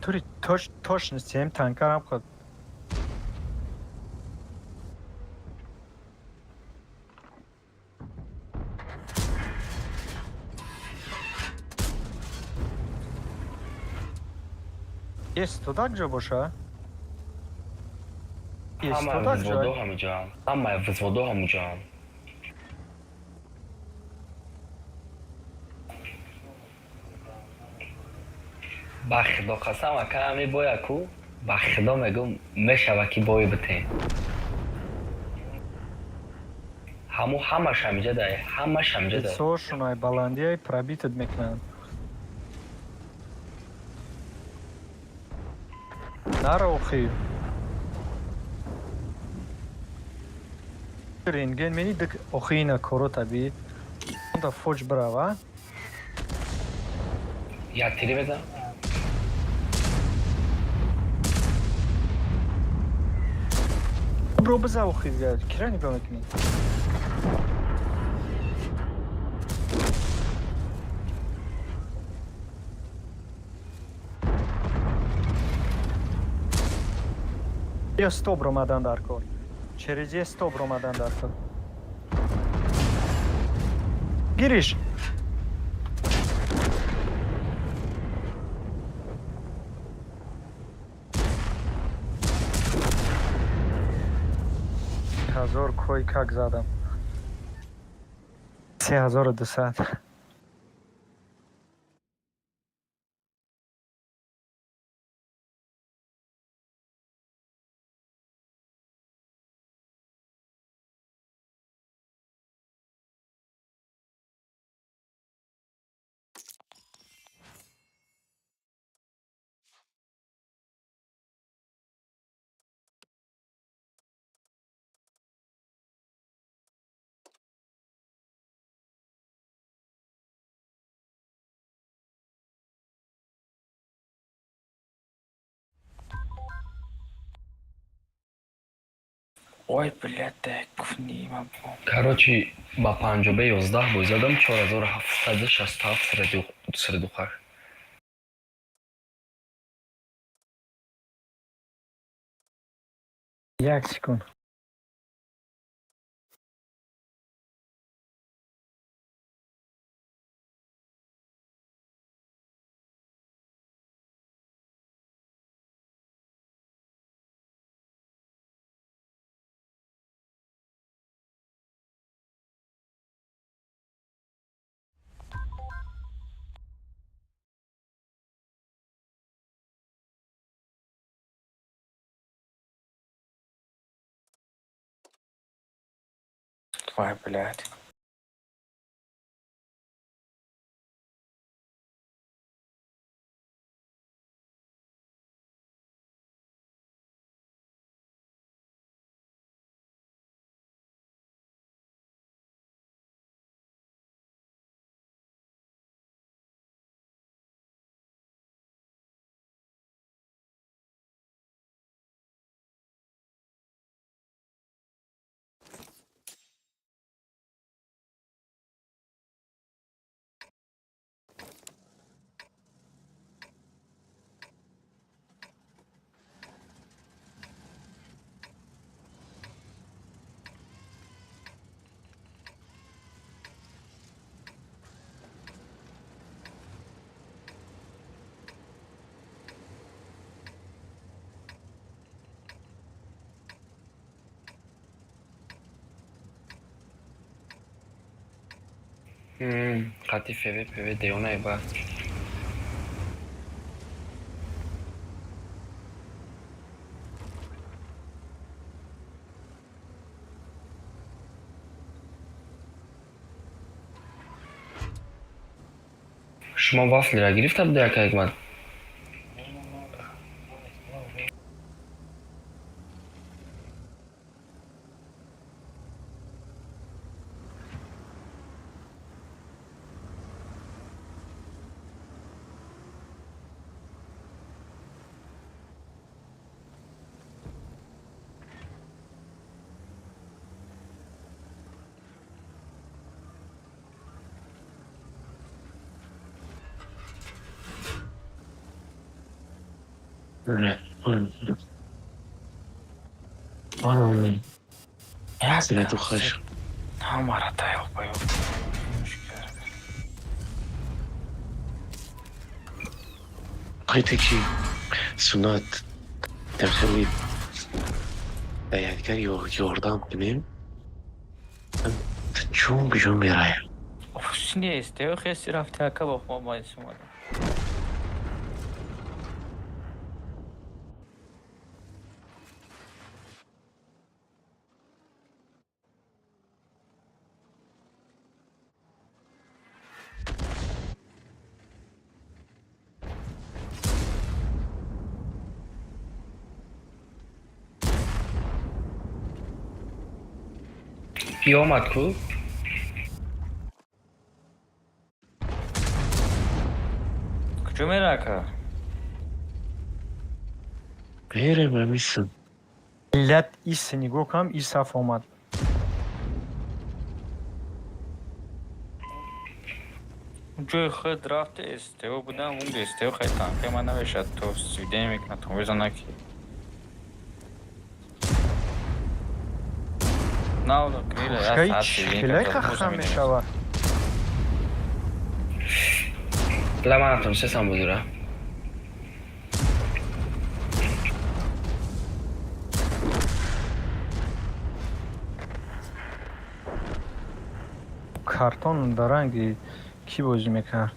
Тури тош точности ем танкарам ход. Есть туда ҷо боша? Есть Ҳамаи туда взводо ҷо? ҳамуҷоам. Ҳамаи взводо ҳамуҷоам. Ба худо қасам, ака, ҳами боя ку, ба худо мегӯм, мешава ки бой битем. Ҳаму ҳамаш ҳамиҷа дай, ҳамаш ҳамиҷа дай. Сошунай баландиай пробитед мекунанд. Нара охи. Рентген мени дик охи ина корота би. Онда фоҷ брава. Як тири безан. Бро биза охи дигар. Кира нигоҳ мекунӣ? Я стоп ромадан дар кор. Через е стоп ромадан дар кор. Гириш. Ҳазор кой как задам. 3200. Ой, блядь, куфни ман. Короче, ба панҷоба 11 бой задам, 4767 средухар. Як секунд. Вай, блядь. Қати ФВ ПВ девонаи ба. Шумо вафлира гирифта буда, яка Ҳикмат? Ҳамара таёқ ба ёқ. Қайте ки суннат хеле ба якдигар ёрдам кунем, чун куҷо мераем? Нест, хеси рафти ака ба хобайс омада. Ки омад ку? Куҷо мера, ака? Мерем ҳамисун. Миллат ис нигоҳ кам, и саф омад. Ҷои худ рафти СТО будам, он СТО хай танкаи ман намешад, то свидание мекунад, то мезана ки. Хеле хам мешавад. Ла ман натонистам бузура. Картон дар ранги кӣ бозӣ мекард?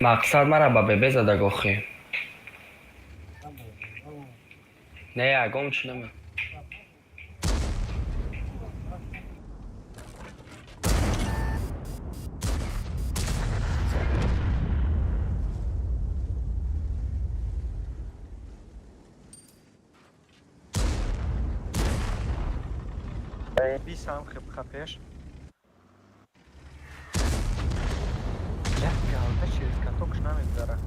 Мақсад мара ба бебе зада гохӣ. Не, ягон чӣ нама. Бисам хепеш. Як галда через катокш намегзара.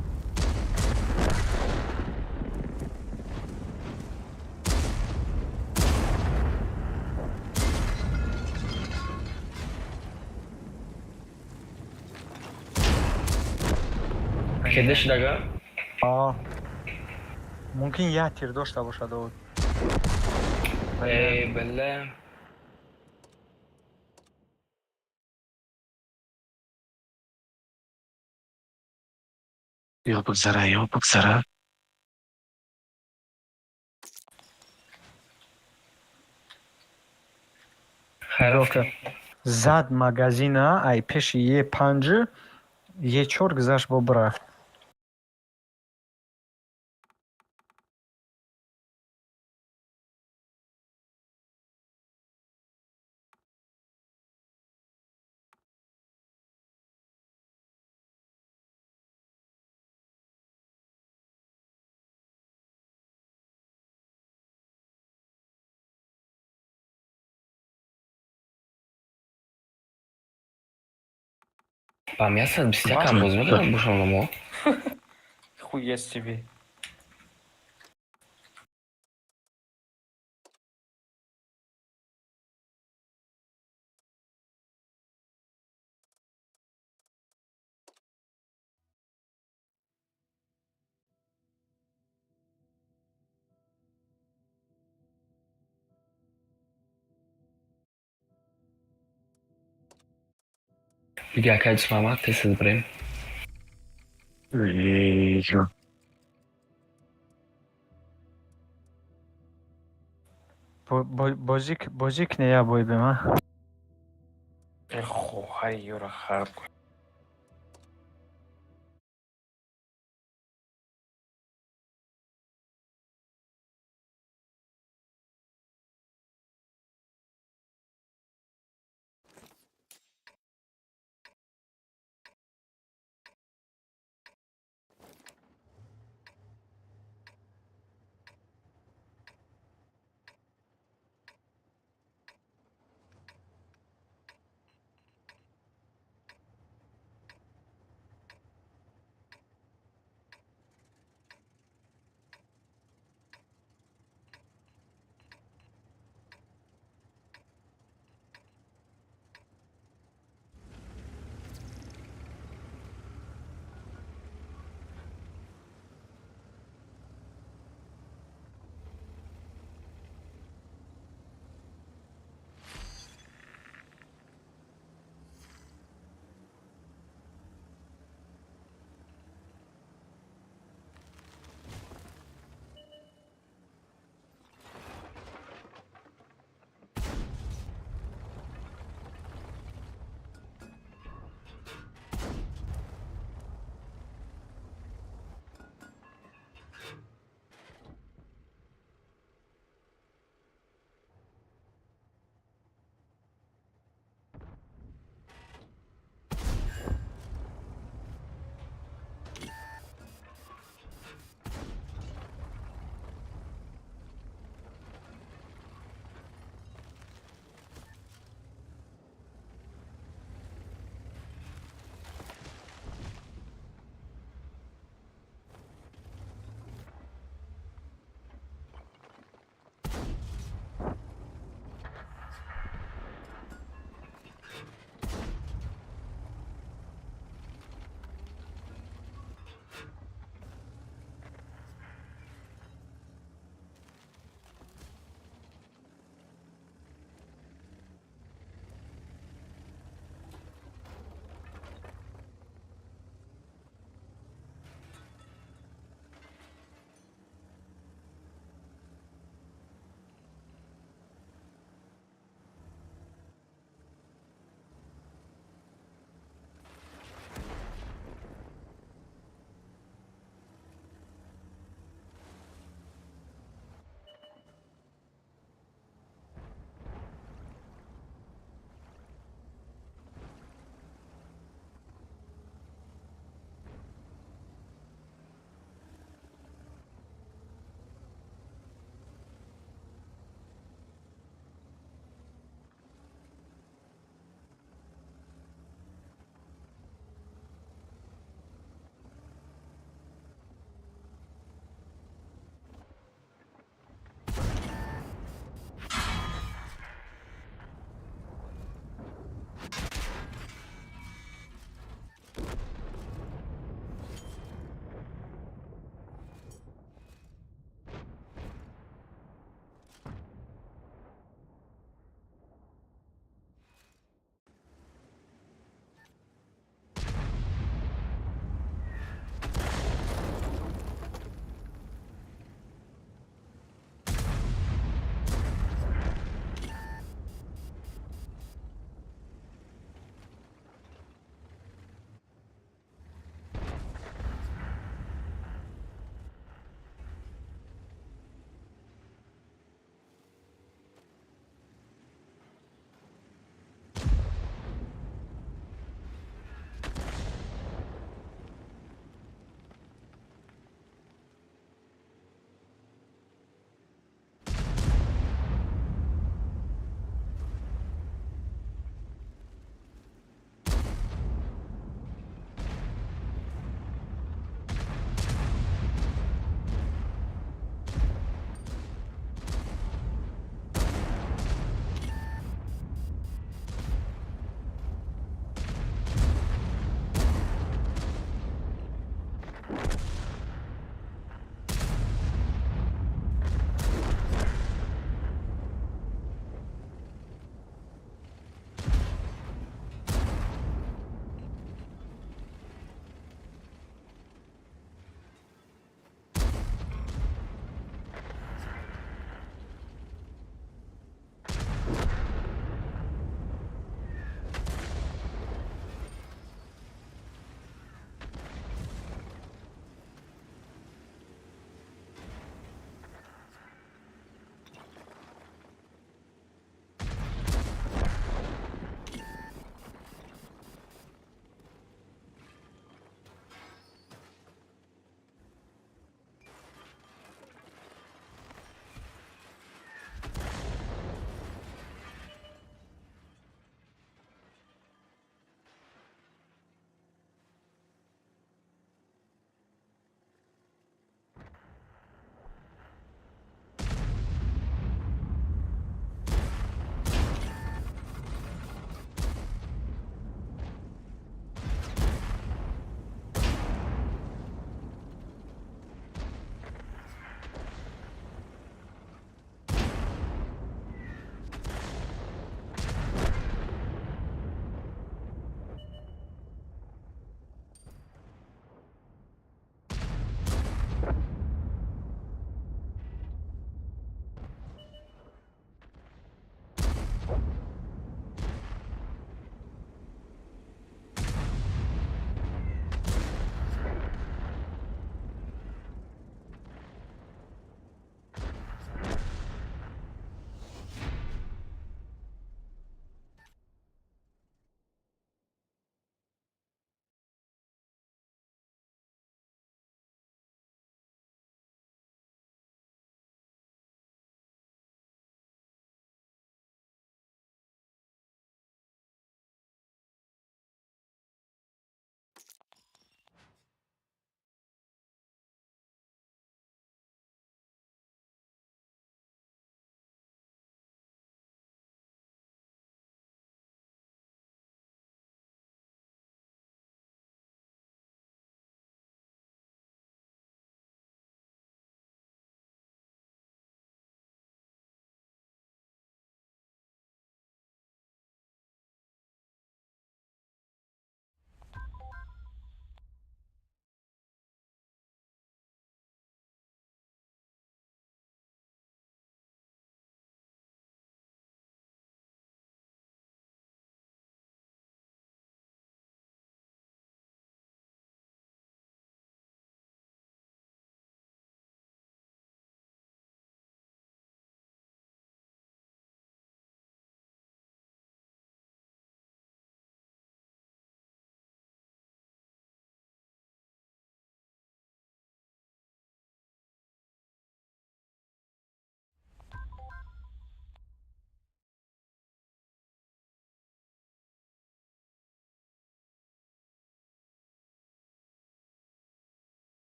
Кеде шудага? А. Мумкин як тир дошта бошад о. Эй, бля. Ё бигзара, ё бигзара. Хайр. Нигоҳ кар. Зад магазина, ай пеши Е5, Е4 гузашт, бо бирафт. Ба 121-ам бозӣ мекардам бошон мо. Хуя себе. Биги, акай Дусмамад, тез бирем. Эй, ҷон. Бозӣ кне, я бой бема. Э, хоҳари ёра хароб кун.